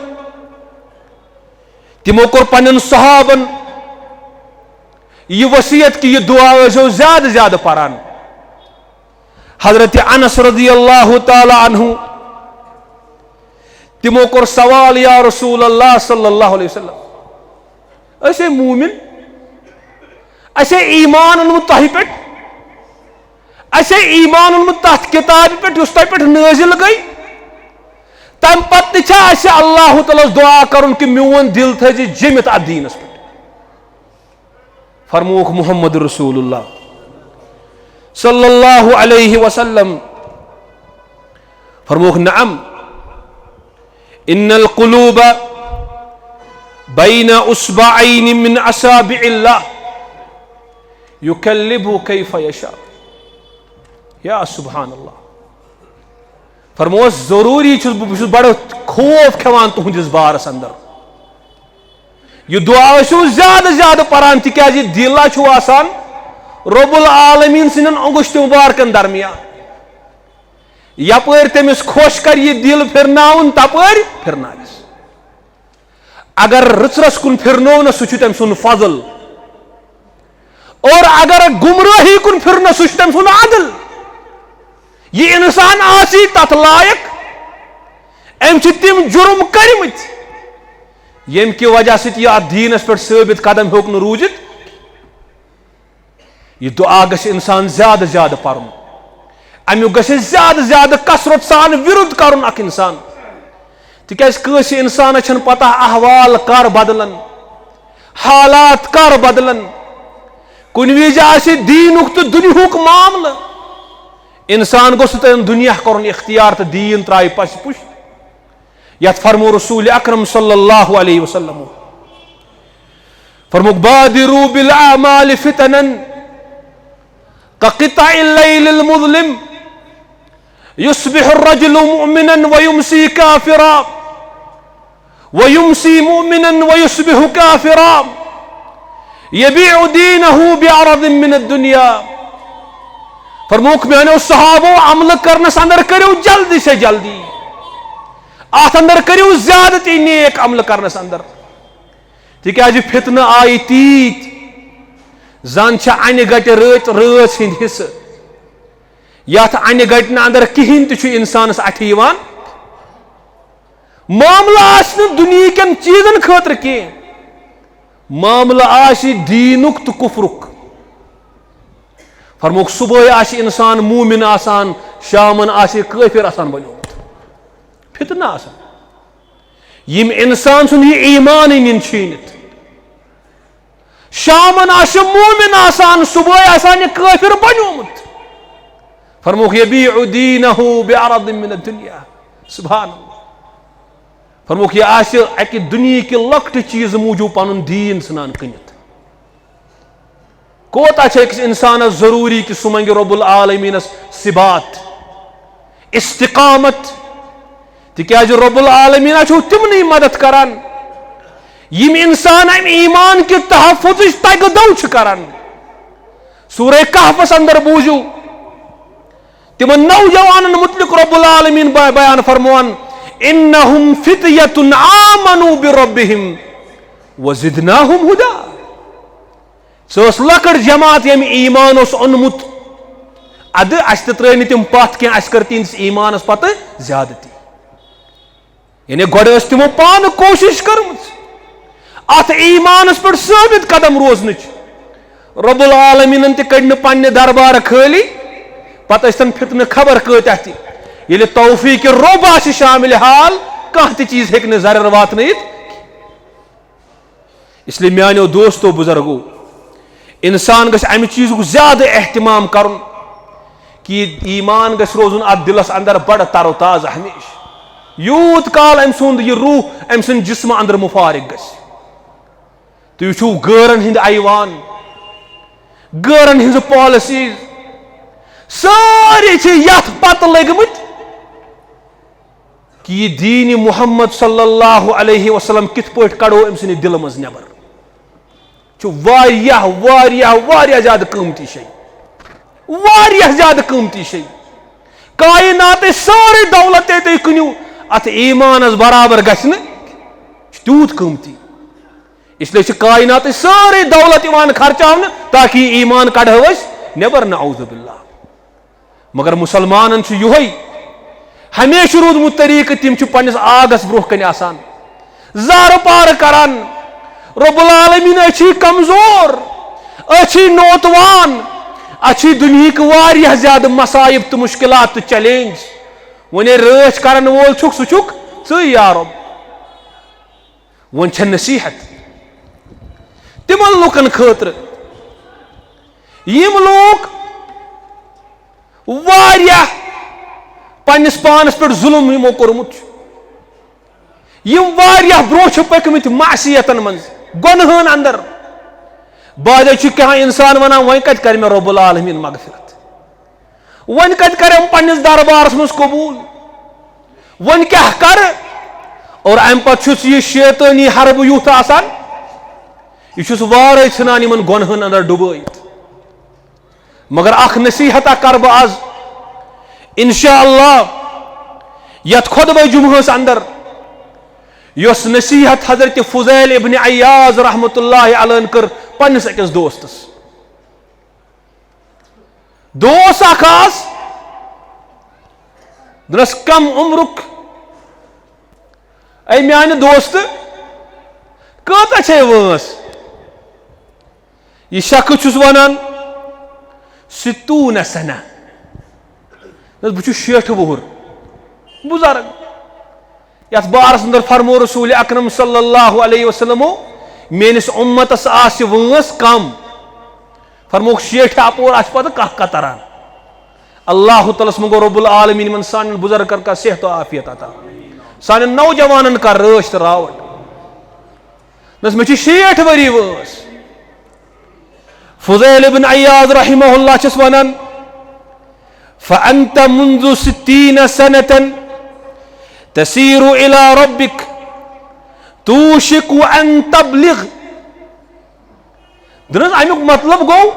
تمو کور پنن صحابن یہ وصیت کہ یہ دعا ٲسو زیادہ زیادہ پران۔ حضرت انس رضی اللہ تعالی عنہ تمو کور سوال، یا رسول اللہ صلی اللہ علیہ وسلم، اسے مومن، اسے ایمان انمت تۄہہِ پٮ۪ٹھ، اسے ایمان انمت تتھ کتابہِ پٮ۪ٹھ یُس تۄہہِ پٮ۪ٹھ نٲزِل گٔے، تمہِ پتہٕ تہِ چھا اسہِ اللہ تعالیٰ ہس دعا کرُن کہ میون دل تھٲیزِ جٔمِتھ اتھ دیٖنس پٮ۪ٹھ؟ فرمووُکھ محمد رسول اللہ صلی اللہ علیہ وسلم، فرمووُکھ، نعم، ان القلوب بین اصبعین من اصابع اللہ یقلبها کیف یشاء۔ یا سبحان اللہ۔ فرموس، ضروری چھُس بہٕ، بہٕ چھُس بڑٕ خوف کھٮ۪وان تُہنٛدِس بارس اندر۔ یہِ دعا ٲسِو زیادٕ زیادٕ پران، تِکیازِ دِل چھُ آسان رب العالمین سٕنٛدٮ۪ن انگشتن مبارکن درمیان۔ یپٲرۍ تٔمِس خۄش کر یہِ دِل پھرناوُن، تپٲرۍ پھرنٲوِس۔ اگر رٕژرس کُن پھرنوو نہ، سُہ چھُ تٔمۍ سُنٛد فضل۔ اور اگر گمراہی کُن پھرنوو، سُہ چھُ تٔمۍ سُنٛد عدل۔ یہِ انسان آسی تتھ لایق، أمۍ چھِ تِم جرم کٔرمٕتۍ، ییٚمہِ کہِ وجہ سۭتۍ یہِ اتھ دیٖنس پٮ۪ٹھ ثٲبت قدم ہیوٚک نہٕ روٗزِتھ۔ یہِ دعا گژھِ انسان زیادٕ زیادٕ پرُن، امیُک گژھِ زیادٕ زیادٕ کثرت سان ورد کرُن اکھ انسان۔ تِکیازِ کٲنٛسہِ انسانس چھنہٕ پتہ احوال کر بدلن، حالات کر بدلن۔ کُنہِ وِزِ آسہِ دیٖنُک تہٕ دُنیہُک معاملہٕ، انسان گوٚژھ نہٕ تٔمۍ دُنیا کرُن اختیار تہٕ دیٖن ترایہِ پسہِ پُش۔ یتھ فرمو رسول اکرم صلی اللہ علیہ وسلم، فرموک، بادروا بالاعمال فتنا کقطع اللیل المظلم يصبح الرجل مؤمنا ويمسي كافرا، ويمسي مؤمنا ويصبح كافرا، يبيع دينه بعرض من الدنيا۔ فرموک میانیو صحابو، عمل کرنس اندر کٔرِو جلدی سے جلدی، اتھ اندر کٔرِو زیادتی نیک عمل کرنس اندر، تِکیازِ فتنہٕ آیہِ تیٖتۍ، زن چھِ انہِ گٹہِ رٲژ رٲژ ہٕنٛدۍ حصہٕ، یتھ انہِ گٹہِ نہٕ اندر کِہینۍ تہِ چھُ انسانس اتھِ یِوان۔ معاملہٕ آسہِ نہٕ دُنیہکٮ۪ن چیٖزن خٲطرٕ کینٛہہ، معاملہٕ آسہِ دیٖنُک تہٕ کُفرُک۔ فرموک، صبحٲے آسہِ انسان مومن آسان، شامن آسہِ کٲفر آسان بنیومُت۔ فتنہٕ آسان۔ یِم انسان سُنٛد یہِ ایمانٕے نِن چھیٖنِتھ۔ شامن آسہِ مومن آسان، صبحٲے آسان یہِ کٲفر بنیومُت۔ فرموک، یبیع دینہ بعرض من الدنیا۔ سبحان اللہ۔ فرموک، یہِ آسہِ اکہِ دُنیہکہِ لۄکٹہِ چیٖزٕ موٗجوٗب پنُن دیٖن ژھٕنان کٕنِتھ۔ کوتاہ چھُ أکِس انسانس ضروٗری کہِ سُہ منگہِ رب العالمینس ثبات، استقامت، تِکیازِ رب العالمینا چھُ تِمنٕے مدد کران، یِم انسان امہِ ایمان کہِ تحفظٕچ تگہٕ دو چھِ کران۔ سورہ کہفس اندر بوٗزِو تِمن نوجوانن متعلق رب العالمین بی-، بیان فرموان، انہم فتیۃ آمنوا بربہم وزدناہم ہدی۔ سۄ ٲس لۄکٕٹ جماعت، ییٚمۍ ایمان اوس اوٚنمُت۔ ادٕ اسہِ تہِ ترٲے نہٕ تِم پتھ کینٛہہ، اسہِ کٔر تِہنٛدِس ایمانس پتہٕ زیادتی۔ یعنی گۄڈٕ ٲسۍ تِمو پانہٕ کوٗشش کٔرمٕژ اتھ ایمانس پٮ۪ٹھ ثٲبت قدم روزنٕچ۔ رب العالمینن تہِ کٔڑۍ نہٕ پننہِ دربارٕ خٲلی، پتہٕ ٲسۍ تن فتنہٕ خبر کۭتیاہ تہِ۔ ییٚلہِ توفیق رب آسہِ شامل حال، کانٛہہ تہِ چیٖز ہیٚکہِ نہٕ ضرر واتنٲیِتھ۔ اس لیے میانیو دوستو بزرگو، انسان گژھِ امہِ چیٖزُک زیادٕ اہتمام کرُن کہ یہِ ایمان گژھِ روزُن اتھ دلس اندر بڑٕ تر و تازٕ ہمیشہ، یوٗت کال أمۍ سُنٛد یہِ روح أمۍ سٕنٛدِ جسمہٕ اندر مفارق گژھِ۔ تُہۍ وٕچھِو غٲرن ہٕنٛدۍ ایوان، غٲرن ہٕنٛزٕ پالیسیز، سٲری چھِ یتھ پتہٕ لٔگۍ مٕتۍ کہ یہِ دیٖنِ محمد صلی اللہ علیہ وسلم کِتھ پٲٹھۍ کڑو أمۍ سٕنٛدِ دِلہٕ منٛز نٮ۪بر۔ چھُ واریاہ، واریاہ، واریاہ زیادٕ قۭمتی شے۔ واریاہ زیادٕ قۭمتی شے۔ کائناتٕچ سٲرٕے دولت تہِ تُہۍ کٕنِو، اتھ ایمانس برابر گژھِ نہٕ، چھُ تیوٗت قۭمتی۔ اس لیے چھِ کائناتٕچ سٲرٕے دولت یِوان خرچاونہٕ تاکہ یہِ ایمان کڑہو أسۍ نٮ۪بر، نعوذ باللہ۔ مگر مسلمانن چھُ یُہے ہمیشہ روٗدمُت طریقہٕ، تِم چھِ پننِس آگس برونٛہہ کنہِ آسان، زارٕ پارٕ کران۔ رب العالمین، أسۍ چھِ کمزور، أسۍ چھِ نوتوان، اَسہِ چھِ دُنیہٕکۍ واریاہ زیادٕ مصائب تہٕ مشکلات تہٕ چیلنج۔ وۄنۍ رٲچھ کرن وول چھُکھ، سُہ چھُکھ ژٕے یا رب۔ وۄنۍ چھےٚ نصیحت تِمن لوٗکن خٲطرٕ، یِم لوٗکھ واریاہ پننِس پانس پٮ۪ٹھ ظلم یِمو کوٚرمُت چھُ، یِم واریاہ برونٛہہ چھِ پٔکمٕتۍ معصیتن منٛز، گۄنہن اندر۔ بعضے چھُ کانٛہہ انسان ونان، وۄنۍ کتہِ کرِ مےٚ رب العالمین مغفرت؟ وۄنۍ کتہِ کرٮ۪م پننِس دربارس منٛز قبول؟ وۄنۍ کیٛاہ کرٕ؟ اور امہِ پتہٕ چھُس یہِ شیطٲنی حربہٕ یُتھ آسان، یہِ چھُس وارے ژھٕنان یِمن گۄنہن اندر ڈُبٲیِتھ۔ مگر اکھ نصیحت اکھ کرٕ بہٕ از، انشاءاللہ، یتھ خطبہ جمعہس اندر، یۄس نصیحت حضرت فضیل ابن عیاض رحمت اللہ علیہ کٔر پننِس أکِس دوستس۔ دوس اکھ آس، دوٚپنس، کم عمرُک، اے میانہِ دوست، کۭژاہ چھے وٲنٛس؟ یہِ شخص چھُس ونان، ستون سنہ۔ دوٚپنس، بہٕ چھُس شیٹھ وُہُر، بُزرگ۔ یتھ بارس اندر فرمو رسول اکرم صلی اللہ علیہ وسلمو، میٲنِس امتس آسہِ وٲنٛس کم۔ فرموکھ، شیٹھ اپور آسہِ پتہٕ کانٛہہ کتران۔ اللہ تعالیٰ ہس منٛگو رب العالمین یِمن سانٮ۪ن بُزرگن کر صحت و عافیت عطا، سانٮ۪ن نوجوانن کر رٲچھ تہٕ راوٹھ۔ نس مےٚ چھِ شیٹھ ؤری وٲنٛس۔ فضیل ابن عیاض رحمہ اللہ چھُس ونان، فأنت منذ ستين سنة تسير إلى ربك توشك أن تبلغ۔ دنس امیُک مطلب گوٚو،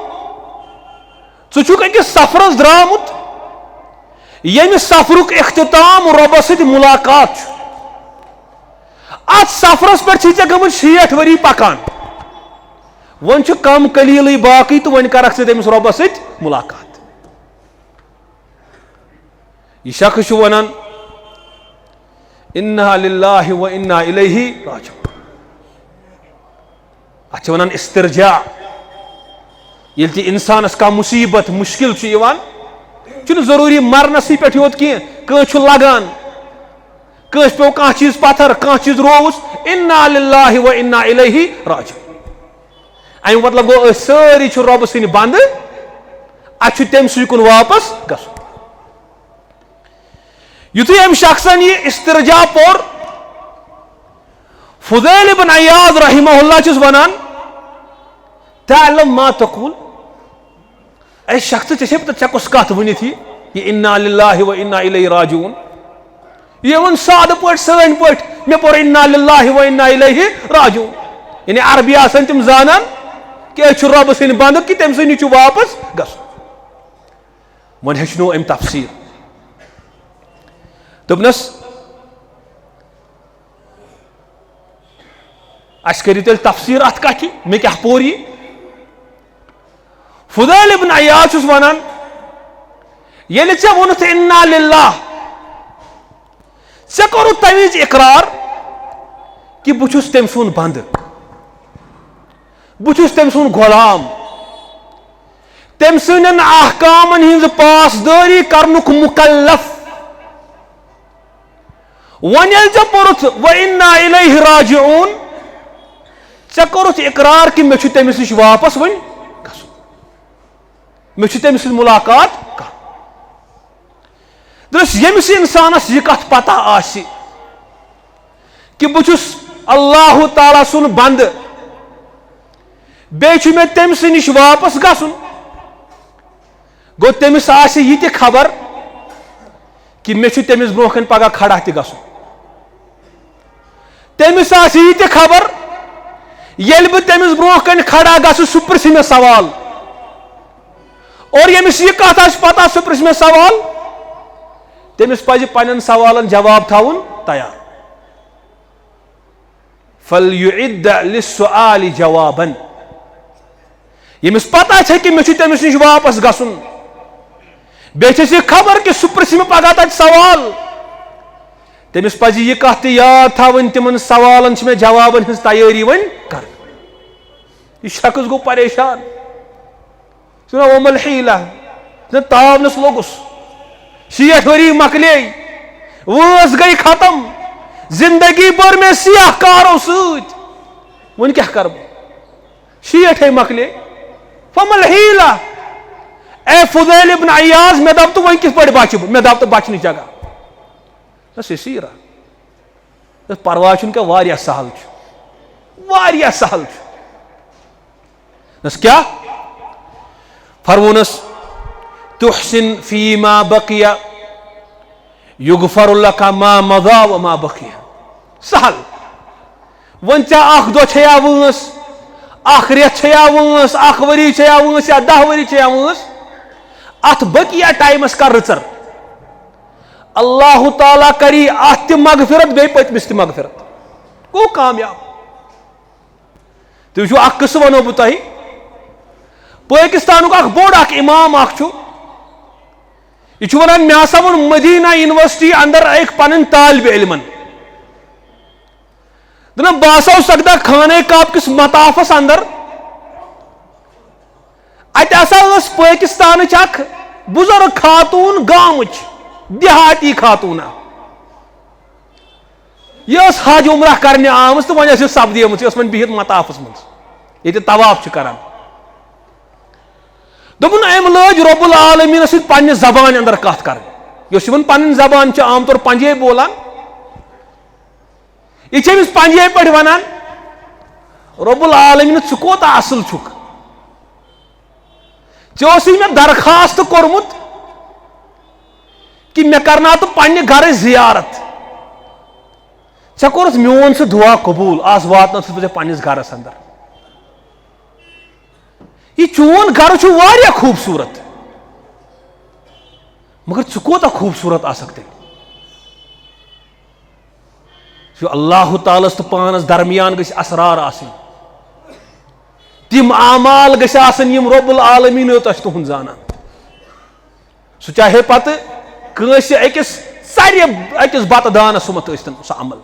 ژٕ چھُکھ أکِس سفرس درٛامُت، ییٚمہِ سفرُک اختتام رۄبس سۭتۍ ملاقات چھُ۔ اتھ سفرس پٮ۪ٹھ چھِ ژےٚ گٔمٕتۍ شیٹھ ؤری پکان۔ وۄنۍ چھُ کم قلیلٕے باقٕے تہٕ وۄنۍ کرکھ ژٕ تٔمِس رۄبس سۭتۍ ملاقات۔ یہِ شخص چھُ ونان، انا للہ و انا الیہ راجعون۔ اتھ چھِ ونان استرجاع۔ ییٚلہِ تہِ انسانس کانٛہہ مصیبت، مشکل چھُ یِوان، چھُنہٕ ضروٗری مرنسٕے پٮ۪ٹھ یوت کینٛہہ، کٲنٛسہِ چھُ لگان، کٲنٛسہِ پیوٚو کانٛہہ چیٖز پتھر، کانٛہہ چیٖز رووُس، انا للہ و انا الیہ راجعون۔ اَمیُک مطلب گوٚو، أسۍ سٲری چھِ رۄبہٕ سٕنٛدۍ بندٕ، اَسہِ چھُ تٔمۍ سٕے کُن واپس گژھُن۔ یُتھُے أمۍ شخصن یہِ استرجاع پوٚر، فضیل ابن عیاض رحمہ اللہ چھُس ونان، تعلم ما تقول، اے شخص، ژےٚ چھے پتہ ژےٚ کۄس کتھ ؤنِتھ یہِ، یہِ انا للہ و انا الیہ راجعون؟ یہِ ووٚن سادٕ پٲٹھۍ، سٲنۍ پٲٹھۍ، مےٚ پوٚر انا للہ و انا الیہ راجعون۔ یعنی عربی آسن تِم زانان کہِ أسۍ چھِ رۄبہٕ سٕنٛدۍ بندٕ، کہِ تٔمۍ سٕے نِش چھُ واپس گژھُن۔ وۄنۍ ہیٚچھنو أمۍ تفسیٖر۔ دوٚپنس، اسہِ کٔرِو تیٚلہِ تفسیٖر اتھ کتھِ، مےٚ کیٛاہ پوٚر یہِ؟ فضیل ابن عیاض چھُس ونان، ییٚلہِ ژےٚ ووٚنُتھ انا للہ، ژےٚ کوٚرُتھ تمہِ وِزِ اقرار کہِ بہٕ چھُس تٔمۍ سُنٛد بندٕ، بہٕ چھُس تٔمۍ سُنٛد غلام، تٔمۍ سٕنٛدٮ۪ن احکامن ہٕنٛز پاسدٲری کرنُک مکلف۔ وۄنۍ ییٚلہِ ژےٚ پوٚرُتھ و انا الیہ راجعون، ژےٚ کوٚرُتھ اقرار کہِ مےٚ چھُ تٔمِس نِش واپس وۄنۍ گژھُن، مےٚ چھُ تٔمِس سۭتۍ ملاقات کرُن۔ دوٚپنس، ییٚمِس انسانس یہِ کتھ پتہ آسہِ کہِ بہٕ چھُس اللہ تعالیٰ سُنٛد بندٕ، بیٚیہِ چھُ مےٚ تٔمۍ سٕے نِش واپس گژھُن، گوٚو تٔمِس آسہِ یہِ تہِ خبر کہِ مےٚ چھُ تٔمِس برونٛہہ کنہِ پگاہ کھڑا تہِ گژھُن۔ تٔمِس آسہِ یہِ تہِ خبر، ییٚلہِ بہٕ تٔمِس برونٛہہ کنہِ کھڑا گژھٕ، سُہ پرژھِ مےٚ سوال۔ اور ییٚمِس یہِ کتھ آسہِ پتہ، سُہ پرژھِ مےٚ سوال، تٔمِس پزِ پننٮ۪ن سوالن جواب تھاوُن تیار۔ فَلْيُعِدَّ لِلسُّؤَالِ جَوَابًا۔ ییٚمِس پتہ چھےٚ کہِ مےٚ چھُ تٔمِس نِش واپس گژھُن، بیٚیہِ چھےٚ یہِ خبر کہِ سُہ پرژھِ مےٚ پگاہ تتہِ سوال، تٔمِس پزِ یہِ کتھ تہِ یاد تھاوٕنۍ، تِمن سوالن چھِ مےٚ جوابن ہٕنٛز تیٲری وۄنۍ کرٕنۍ۔ یہِ شخص گوٚو پریشان۔ ژٕ وَن، "وَمَا الْحِيلَةُ"، نہ تاونس لوٚگُس۔ شیٹھ ؤری مۄکلے، وٲنٛس گٔے ختم، زندگی بٔر مےٚ سیاہ کارو سۭتۍ۔ وۄنۍ کیٛاہ کرٕ بہٕ؟ شیٹھ ہے مۄکلے۔ فَمَا الْحِيلَةُ، اے فضیل ابن عیاض، مےٚ دَپ تہٕ وۄنۍ کِتھ پٲٹھۍ بچہٕ بہٕ؟ مےٚ دَپ تہٕ بچنٕچ جگہ۔ بس یہِ سیٖرا۔ پرواے چھُنہٕ کینٛہہ، واریاہ سہل چھُ، واریاہ سہل چھُ۔ بس کیٛاہ؟ فرموونس، "تُحْسِنْ فِيمَا بَقِيَ يُغْفَرْ لَكَ مَا مَضَىٰ وَمَا بَقِيَ"۔ سہل۔ وۄنۍ ژےٚ اکھ دۄہ چھے یا وٲنٛس، اکھ رٮ۪تھ چھے یا وٲنٛس، اکھ ؤری چھے یا وٲنٛس یا دَہ ؤری چھے یا وٲنٛس، اتھ بقیہ ٹایمس کر رٕژر۔ اللہ تعالیٰ کری اتھ تہِ مغفرت، بیٚیہِ پٔتمِس تہِ مغفرت۔ گوٚو کامیاب۔ تُہۍ وٕچھِو، اکھ قصہٕ ونو بہٕ تۄہہِ۔ پٲکِستانُک اکھ بوٚڑ اکھ امام اکھ چھُ، یہِ چھُ ونان، مےٚ ہسا ووٚن مدینہ یونیورسٹی اندر أکۍ پنٕنۍ طالب علمن، دوٚپُن، بہٕ ہسا اوسُس اکہِ دۄہ خانہ کعبہ کِس مطافس اندر، اتہِ ہسا ٲس پٲکِستانٕچ اکھ بُزرگ خاتوٗن، گامٕچ دیہاتی خاتوٗنہ۔ یہِ ٲس حج عمرہ کرنہِ آمٕژ تہٕ وۄنۍ ٲس یہِ سپدیمٕژ، یہِ ٲس وۄنۍ بِہِتھ مطافس منٛز، ییٚتہِ طواف چھِ کران۔ دوٚپُن، أمۍ لٲج رب العالمیٖنس سۭتۍ پننہِ زبانہِ اندر کتھ کرٕنۍ، یۄس یِمن پنٕنۍ زبان چھِ عام طور پنجٲبۍ بولان۔ یہِ چھِ أمِس پنجٲبۍ پٲٹھۍ ونان، "رب العالمیٖن، ژٕ کوٗتاہ اصل چھُکھ، ژےٚ اوسُے مےٚ درخواست کوٚرمُت، کہ مےٚ کرناو تہٕ پننہِ گرٕچ زیارت۔ ژےٚ کوٚرُتھ میون سُہ دعا قبول، آز واتنٲوتھس بہٕ ژےٚ پننِس گرس اندر۔ یہِ چون گرٕ چھُ واریاہ خوٗبصوٗرت، مگر ژٕ کوٗتاہ خوٗبصوٗرت آسکھ تیٚلہِ؟ چھُ اللہ تعالیٰ ہس تہٕ پانس درمیان گژھِ اسرار آسٕنۍ۔ تِم اعمال گژھِ آسٕنۍ یِم رب العالمین یوت آسہِ تُہُنٛد زانان۔ سُہ چاہے پتہٕ کٲنٛسہِ أکِس ژرِ أکِس بتہٕ دانس سُمتھ ٲسۍتن سُہ عمل۔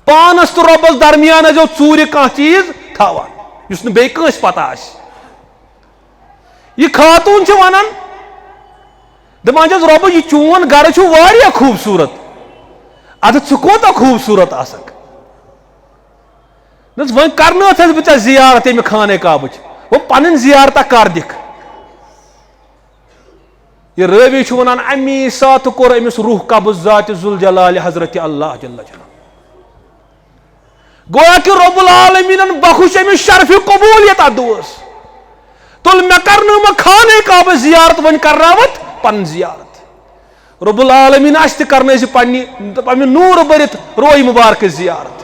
پانس تہٕ رۄبس درمیان ٲسۍزیو ژوٗرِ کانٛہہ چیٖز تھاوان، یُس نہٕ بیٚیہِ کٲنٛسہِ پتہ آسہِ۔ یہِ خاتوٗن چھِ ونان، دپان چھس، "رۄبہٕ، یہِ چون گرٕ چھُ واریاہ خوٗبصوٗرت، ادٕ ژٕ کوٗتاہ خوٗبصوٗرت آسکھ؟" نہ حظ، وۄنۍ کرنٲوتھس بہٕ ژےٚ زیارت ییٚمہِ خانہ کعبٕچ، وۄنۍ پنٕنۍ زیارتہ کر دِکھ؟ یہِ رٲوی چھُ ونان، امی ساتہٕ کوٚر أمِس روح قبض ذات ذوالجلال حضرت اللہ جل جلالہ۔ گویا کہ رب العالمینن بخش أمِس شرف قبولیت اتھ دۄہس۔ تُل مےٚ کرنٲومہٕ خانہ کعبہ زیارت، وۄنۍ کرناوتھ پنٕنۍ زیارت۔ رب العالمین آسہِ تہِ کرنٲوزِ پننہِ، پننہِ نوٗر بٔرِتھ روے مبارکٕچ زیارت۔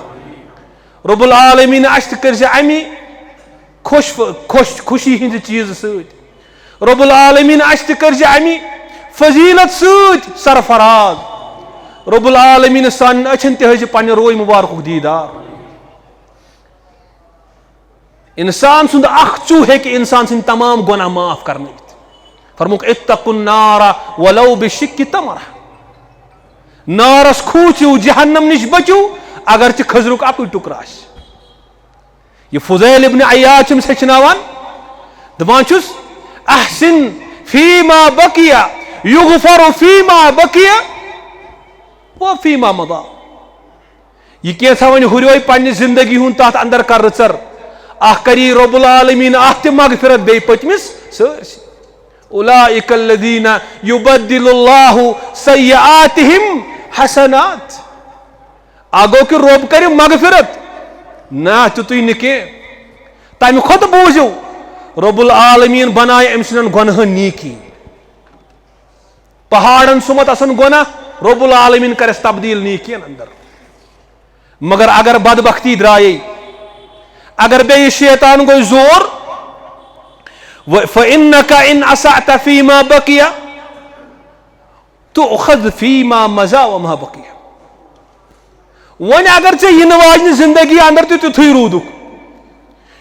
رب العالمین آسہِ تہِ کٔرزِ امی خۄش، خۄش، خوشی ہٕنٛزِ چیٖزٕ سۭتۍ۔ رب العالمین آسہِ تہِ کٔرزِ امی فضیلت سۭتۍ سرفراز۔ رب العالمین سانٮ۪ن أچھن تہِ ہٲوزِ پننہِ روے مبارکُک دیٖدار۔ انسان سُنٛد اکھ ژو ہیٚکہِ انسان سٕنٛدۍ تمام گۄناہ معاف کرنٲوِتھ۔ فرمووُکھ، "اتقوا النار ولو بشق تمرہ۔" نارس کھوٗژِو، جہنم نِش بٔچِو، اگرچہِ کھٔزرُک اکُے ٹُکرٕ آسہِ۔ یہِ فضیل ابن عیاض چھُ أمِس ہیٚچھناوان، دپان چھُس، "احسن فیما بقی یغفر فیما بقی و فیما مضی۔" یہِ کینٛژھا وۄنۍ ہُریوے پننہِ زندگی ہُنٛد تتھ اندر کر رٕژر، اکھ کری رب العالمین اتھ تہِ مغفرت بیٚیہِ پٔتمِس سٲرسٕے۔ اولئک الذین یبدل اللہ سیئاتہم حسنات۔ اکھ گوٚو کہِ رب کرِ مغفرت، نہ تیُتُے نہٕ کینٛہہ۔ تمہِ کھۄتہٕ بوٗزِو، رب العالمین بنایہِ أمۍ سٕنٛدٮ۪ن گۄنہن نیکی۔ پہاڑن سُمتھ آسن گۄناہ، رب العالمین کرٮ۪س تبدیل نیکین اندر۔ مگر اگر بدبختی درایے، اگر بیٚیہِ شیطان گوٚو زور، و-، فإنک ان اسأت فیما بقی تؤخذ فیما مضی وما بقی۔ وۄنۍ اگر ژےٚ یِنہٕ واجنہِ زندگی اندر تہِ تیُتھُے روٗدُکھ،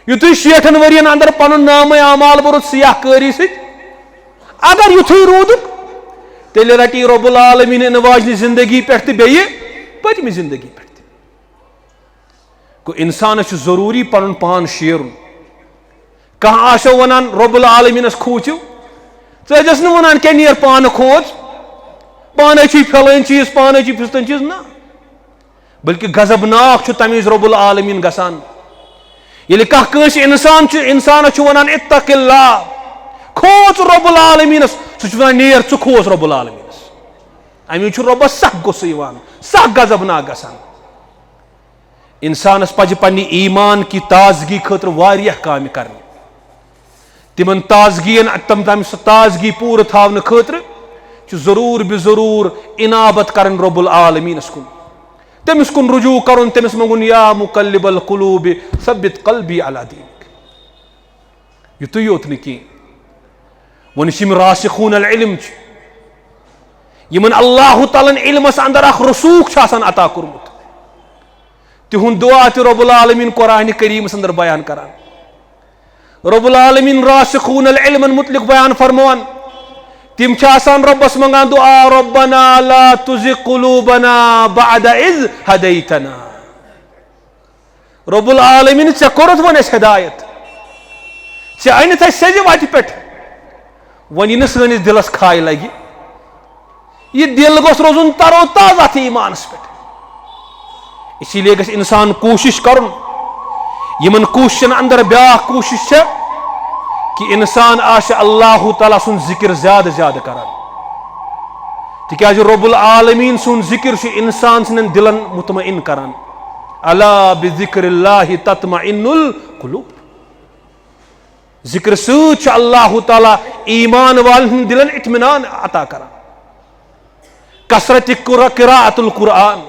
یُتھُے شیٹھن ؤرین اندر پنُن نامہ اعمال بوٚرُتھ سیاہ کٲری سۭتۍ، اگر یُتھُے روٗدُکھ، تیٚلہِ رٹی رب العالمین یِنہٕ واجنہِ زندگی پٮ۪ٹھ تہٕ بیٚیہِ پٔتمہِ زندگی پٮ۪ٹھ تہِ۔ گوٚو، انسانس چھُ ضروٗری پنُن پان شیرُن۔ کانٛہہ آسیو ونان، "رب العالمینس کھوٗژِو"، ژٕ ٲسۍزٮ۪س نہٕ ونان، "کیٛاہ نیر پانہٕ کھوژ، پانے چھُے پھلٲنۍ چیٖز، پانے چھُے فستٲنۍ چیٖز"، نہ۔ بلکہ غضبناک چھُ تمہِ وِزِ رب العالمین گژھان، ییٚلہِ کانٛہہ کٲنٛسہِ انسان چھُ، انسانس چھُ ونان، "اتق اللہ"، کھوژ رب العالمینس، سُہ چھُ ونان، "نیر، ژٕ کھوژ رب العالمینس"۔ امی چھُ رۄبس سخ غصہٕ یِوان، سخ غضبناک گژھان۔ انسانس پزِ پننہِ ایمان کی تازگی خٲطرٕ واریاہ کامہِ کرنہِ۔ تِمن تازگین، تم، تم سُہ تازگی پوٗرٕ تھاونہٕ خٲطرٕ چھُ ضروٗر بے ضروٗر انابت کرٕنۍ رب العالمینس کُن، تٔمِس کُن رجوع کرُن، تٔمِس منٛگُن، "یا مقلب القلوب ثبت قلبی علی دینک۔" یُتُے یوت نہٕ کینٛہہ، وۄنۍ چھِ یِم راسخون العلم چھِ، یِمن اللہ تعالیٰ ہن علمس اندر اکھ رسوخ چھُ آسان عطا کوٚرمُت، تِہُنٛد دعا تہِ رب العالمین قرآن کریمس اندر بیان کران۔ رب العالمین راسخون العلمن متعلق بیان فرماوان، تِم چھِ آسان رۄبس منٛگان دعا، "ربنا لا تزغ قلوبنا بعد اذ ہدیتنا۔" رب العالمین، ژےٚ کوٚرُتھ وۄنۍ اَسہِ ہدایت، ژےٚ أنِتھ اَسہِ سیٚزِ وَتہِ پٮ۪ٹھ، وۄنۍ یہِ نہٕ سٲنِس دِلس کھاے لگہِ، یہِ دِل گوٚژھ روزُن تر و تازہ اَتھ ایٖمانس پٮ۪ٹھ۔ اسی لیے گژھِ انسان کوٗشش کرُن، یِمن کوٗششن اندر بیاکھ کوٗشش چھےٚ کہِ انسان آسہِ اللہ تعالیٰ سُنٛد ذکر زیادٕ زیادٕ کران، تِکیازِ رب العالمین سُنٛد ذکر چھُ انسان سٕنٛدٮ۪ن دِلن مطمئن کران۔ الا بذکر اللہ تطمئن القلوب۔ ذکر سۭتۍ چھُ اللہ تعالیٰ ایمان والٮ۪ن ہٕنٛدۍ دِلن اطمینان عطا کران۔ کثرت قرا-، قراءت القرآن،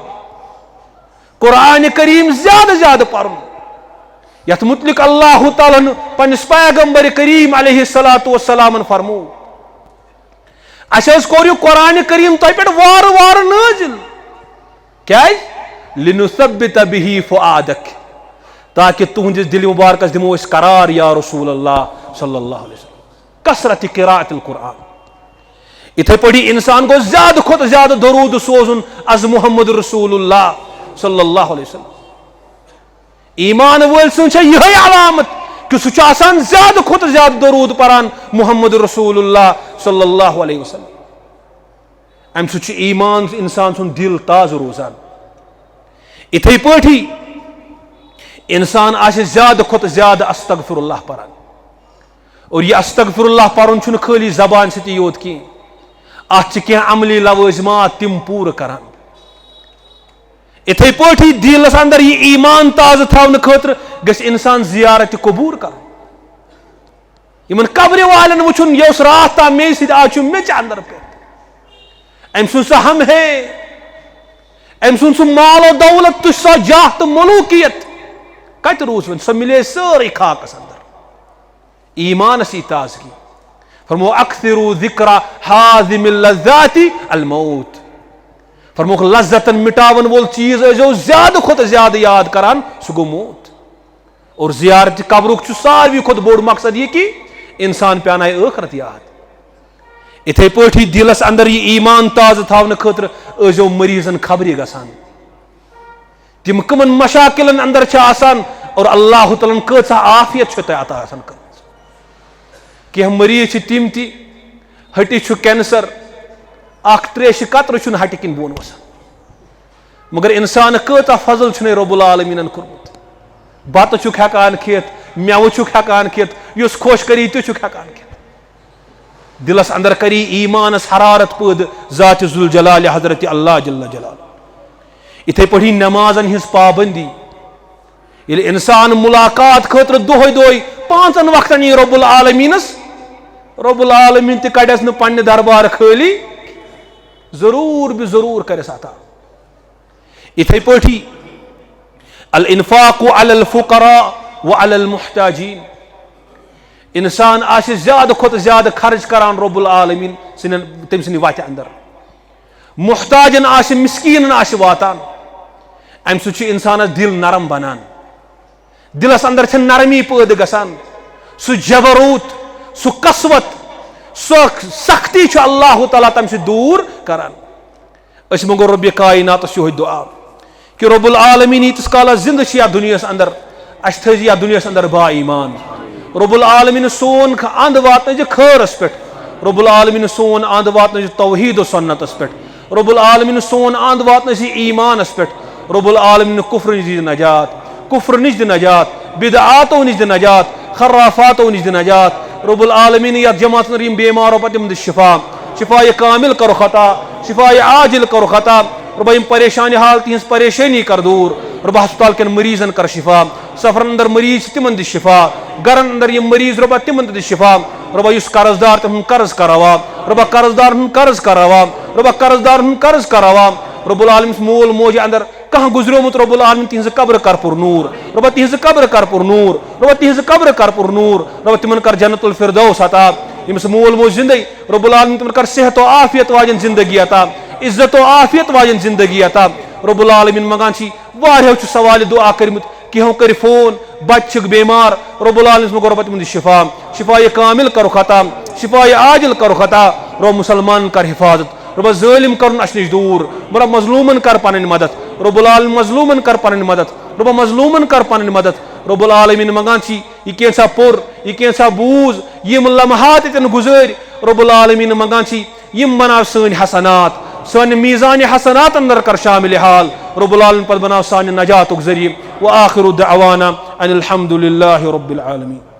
قرآن کریم زیادٕ زیادٕ پرُن، یتھ متعلق اللہ تعالیٰ ہن پننِس پیغمبر کریم علیہ الصلوۃ والسلامن فرموو، اسہِ حظ کوٚر یہِ قرآن کریم تۄہہِ پٮ۪ٹھ وارٕ وارٕ نٲزِل۔ کیازِ؟ لِنُثَبِّتَ بِهِ فُؤَادَكَ، تاکہِ تُہنٛدِس دِلہِ مُبارکس دِمو أسۍ قرار، یا رسول اللہ صلی اللہ علیہ وسلم۔ کثرت قراءت القرآن۔ یِتھے پٲٹھۍ انسان گوٚو زیادٕ کھۄتہٕ زیادٕ درود سوزُن از محمد رسول اللہ صلی اللہ علیہ وسلم۔ ایمان وٲلۍ سٕنٛز چھےٚ یِہے علامت کہِ سُہ چھُ آسان زیادٕ کھۄتہٕ زیادٕ درود پران محمد رسول اللہ صلی اللہ علیہ وسلم۔ امہِ سۭتۍ چھُ ایمان انسان سُنٛد دِل تازٕ روزان۔ یِتھے پٲٹھی انسان آسہِ زیادٕ کھۄتہٕ زیادٕ استغفر اللہ پران۔ اور یہِ استغفر اللہ پرُن چھُنہٕ خٲلی زبانہِ سۭتی یوت کینٛہہ، اتھ چھِ کینٛہہ عملی لوازمات تِم پوٗرٕ کران۔ یِتھے پٲٹھی دِلس اندر یہِ ایمان تازٕ تھاونہٕ خٲطرٕ گژھِ انسان زیارت قبور کرُن۔ یِمن قبرِ والٮ۪ن وٕچھُن، یہِ اوس راتھ تام مے سۭتۍ، آز چھُ میٚژِ اندر پٮ۪ٹھ۔ أمۍ سُنٛد سُہ ہم ہے، أمۍ سُنٛد سُہ مال و دولت، تہٕ سۄ جاہ تہٕ ملوکیت کتہِ روٗز وۄنۍ؟ سۄ مِلے سٲرٕے خاکس اندر۔ ایمانس یی تازگی۔ فرمو، اکثروا ذکر حازم اللذات الموت۔ فرموکھ، لذتن مٹاون وول چیز ٲسۍزیو زیادٕ کھۄتہٕ زیادٕ یاد کران، سُہ گوٚو موت۔ اور زیارت قبرُک چھُ ساروی کھۄتہٕ بوٚڑ مقصد یہِ کہِ انسان پیانایہِ ٲخرت یاد۔ اِتھے پٲٹھی دِلس اندر یہِ ایمان تازٕ تھاونہٕ خٲطرٕ ٲسۍزیو مریضن خبرِ گژھان۔ تِم کٕمن مشاکلن اندر چھِ آسان اور اللہ تعالیٰ ہن کۭژاہ عافیت چھِ تۄہہِ عطا آسان کٔرمٕژ۔ کینٛہہ مریض چھِ تِم تہِ، ہٹہِ چھُ کینسر، اکھ تریشہِ قطرٕ چھُنہٕ ہٹہِ کِنۍ بۄن وسان۔ مگر انسان کۭژاہ فضل چھُنے رب العالمینن کوٚرمُت۔ بتہٕ چھُکھ ہٮ۪کان کھٮ۪تھ، مٮ۪وٕ چھُکھ ہٮ۪کان کھٮ۪تھ، یُس خۄش کری تہِ چھُکھ ہٮ۪کان کھٮ۪تھ۔ دِلس اندر کری ایمانس حرارت پٲدٕ ذات ذوالجلال حضرت اللہ جل جلالہ۔ یِتھے پٲٹھی نمازن ہٕنٛز پابندی۔ ییٚلہِ انسان ملاقات خٲطرٕ دۄہے دۄہے پانٛژن وقتن یی رب العالمینس، رب العالمین تہِ کڑٮ۪س نہٕ پننہِ دربار خٲلی، ضروٗر بہ ضروٗر کرٮ۪س عطا۔ یِتھے پٲٹھی الانفاق علی الفقراء وعلی المحتاجین۔ انسان آسہِ زیادٕ کھۄتہٕ زیادٕ خرچ کران رب العالمین سٕنٛدٮ۪ن، تٔمۍ سٕنٛدِ وتہِ اندر۔ محتاجن آسہِ، مسکینن آسہِ واتان۔ امہِ سۭتۍ چھُ انسانس دِل نرم بنان۔ دِلس اندر چھےٚ نرمی پٲدٕ گژھان۔ سُہ جبروت، سُہ قسوت، سۄ سختی چھُ اللہ تعالیٰ تمہِ سۭتۍ دوٗر کران۔ أسۍ منٛگو رۄبِ کایناتس یِہوٚے دُعا کہِ رۄب العالمیٖن ییٖتِس کالس زِندٕ چھِ یَتھ دُنیاہس اندر، اَسہِ تھٲیزِ یَتھ دُنیاہس اندر با ایمان۔ رۄب العالمیٖن سون اند واتنٲیزِ خٲرس پٮ۪ٹھ۔ رۄب العالمیٖن سون اند واتنٲیزِ توحید و سنتس پٮ۪ٹھ۔ رۄب العالمیٖن سون اند واتنٲیزِ ایمانس پٮ۪ٹھ۔ رۄب العالمیٖن کفرٕ نِش دِ نجات، کفرٕ نِش دِ نجات، بدعاتو نِش دِ نجات، خرافاتو نِش دِ نجات۔ رۄب العالمیٖن یَتھ جماعتس اندر یِم بیمار رۄبا تِمن دِ شفا، شفا کامل کرو خطا، شفا عاجل کرو خطا۔ رۄبا یِم پریشان حال تِہنٛز پریشٲنی کر دوٗر۔ رۄبا ہسپتال کٮ۪ن مریضن کر شفا، سفرن اندر مریض چھِ تِمن دِ شفا، گرن اندر یِم مریض رۄبا تِمن تہِ دِ شفا۔ رۄبا یُس قرض دار تِمن قرض کر روا، رۄبا قرض دارن ہُنٛد قرض کر روا، رۄبا قرض دارن ہُنٛد قرض کر روا۔ رۄب العالمیٖن یُس مول موج اندر کانٛہہ گُزریومُت رۄب العالمیٖن تِہنٛزٕ قبرٕ کر پر نوٗر، رۄبا تِہنٛزٕ قبرٕ کر پر نوٗر، رۄبا تِہنٛزٕ قبرٕ کر پر نوٗر، رۄبا تِمن کر جنت الفردوس عطا۔ ییٚمِس مول موج زندے رۄب العالمیٖن تِمن کر صحت و عافیت واجٮ۪ن زندگی عطا، عزت و عافیت واجٮ۪ن زندگی عطا۔ رۄب العالمیٖن منٛگان چھِ واریاہو چھُ سوالِ دُعا کٔرمٕتۍ، کینٛہو کٔرۍ فون، بچہٕ چھِکھ بیمار، رۄب العالمیٖن منٛگو رۄبا تِمن دِ شفا، شفا کامل کرُکھ عطا، شفا عاجل کرُکھ عطا۔ رۄب مسلمان کر حفاظت، رۄبا ظٲلم کرُن اَسہِ نِش دوٗر، رۄبا مظلومن کر پنٕنۍ مدد، رۄب العالمیٖن مظلومن کر پنٕنۍ مدد، رۄبا مظلومن کر پنٕنۍ مدد۔ رۄب العالمیٖن منٛگان چھِ یہِ کینٛژھا پوٚر، یہِ کینٛژھا بوٗز، یِم لمحات ییٚتٮ۪ن گُزٲرۍ، رۄب العالمیٖن منٛگان چھِ یِم بناو سٲنۍ حسنات، سانہِ میزانِ حسنات اندر کر شامل حال۔ رۄب العالمیٖن پتہٕ بناو سانہِ نجاتُک ذٔریعہٕ۔ وآخر دعوانا ان الحمد للہ رب العالمین۔